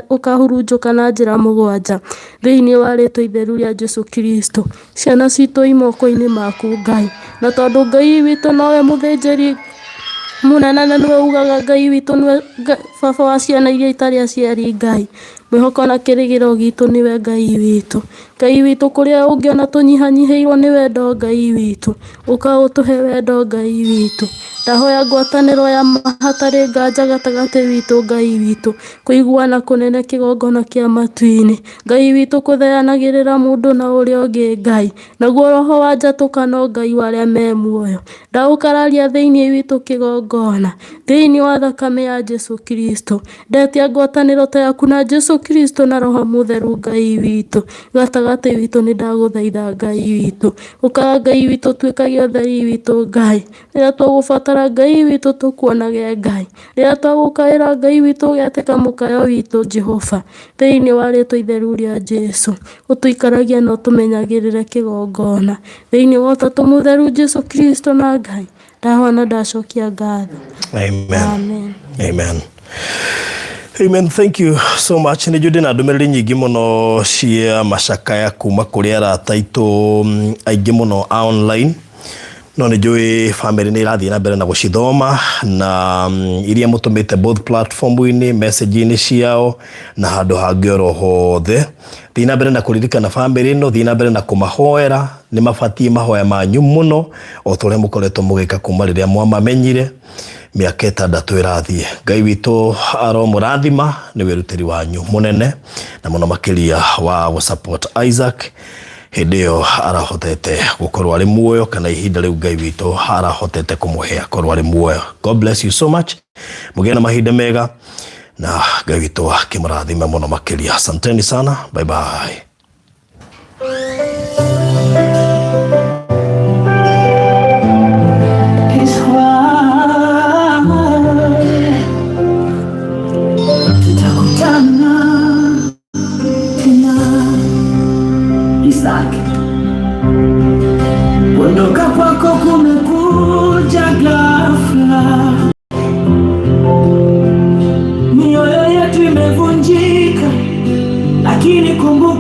ũkahurunjũka na njĩra mũgwanja. Thĩinĩ wa rĩtwa itheru rĩa Jesu Kristo. Ciana citũ i moko-inĩ maku Ngai, na tondũ Ngai witũ nowe mũthĩnjĩri mũnene na nĩwe ugaga Ngai witũ nĩwe baba wa ciana iria itarĩ aciari Ngai. Mwĩhoko na kĩrĩgĩro gitũ nĩwe Ngai witũ. Ngai witũ kũrĩa ũngĩona tũnyihanyihĩirwo nĩ wendo Ngai witũ, ũka ũtũhe wendo Ngai witũ. Ndahoya ngwatanĩro ya ma hatarĩ nganja gatagatĩ witũ Ngai witũ, kũiguana kũnene kĩgongona kĩa matu-inĩ. Ngai witũ kũtheanagĩrĩra mũndũ na ũrĩa ũngĩ Ngai, naguo roho wa njatũkano Ngai wa arĩa me muoyo. Ndaũkararia thĩinĩ witũ kĩgongona, thĩinĩ wa thakame ya Jesu Kristo. Ndetia ngwatanĩro ta yaku na Jesu Kristo na Roho Mũtheru Ngai witũ. Gatagatĩ witũ nĩ ndagũthaitha Ngai witũ. Ũkaga Ngai witũ tuĩkage ũtheri witũ Ngai. Rĩrĩa tũgũbatara Ngai witũ tũkuonage Ngai. Rĩrĩa twagũkaĩra Ngai witũ ũgetĩka mũkayo witũ Jehova. Thĩinĩ wa rĩtwa itheru rĩa Jesu. Ũtũikaragia na ũtũmenyagĩrĩre kĩgongona. Thĩinĩ wa Ũtatũ Mũtheru Jesu Kristo na Ngai. Ndahoya na ndacokia ngatho. Amen. Amen. Amen. Amen. Thank you so much. Nĩ njũĩ ndĩna ndũmĩrĩri nyingĩ mũno cia macakaya kuma kũrĩ arata aitũ aingĩ mũno a online no nĩ njũĩ family nĩ irathiĩ na mbere na gũcithoma na iria mũtũmĩte both platform-inĩ message-inĩ ciao na handũ hangĩ oro hothe. Thiĩ na mbere na kũririkana family ĩno, thiĩ na mbere na kũmahoera, nĩ mabatiĩ mahoya manyu mũno o ta ũrĩa mũkoretwo mũgĩka kuma rĩrĩa mwamamenyire mĩaka ĩtandatũ ĩrathiĩ. Ngai witũ aromũrathima nĩ wĩrutĩri wanyu mũnene na mũno makĩria wa gũ support Isaac hĩndĩ ĩyo arahotete gũkorwo arĩ muoyo kana ihinda rĩu Ngai witũ arahotete kũmũhe akorwo arĩ muoyo. God bless you so much. Mũgĩe na mahinda mega na Ngai witũ akĩmũrathime mũno makĩria. Asanteni sana. Bye bye. Tutakutana tena. Isaac, kuondoka kwako kumekuja ghafla, mioyo yetu imevunjika, lakini kumbuka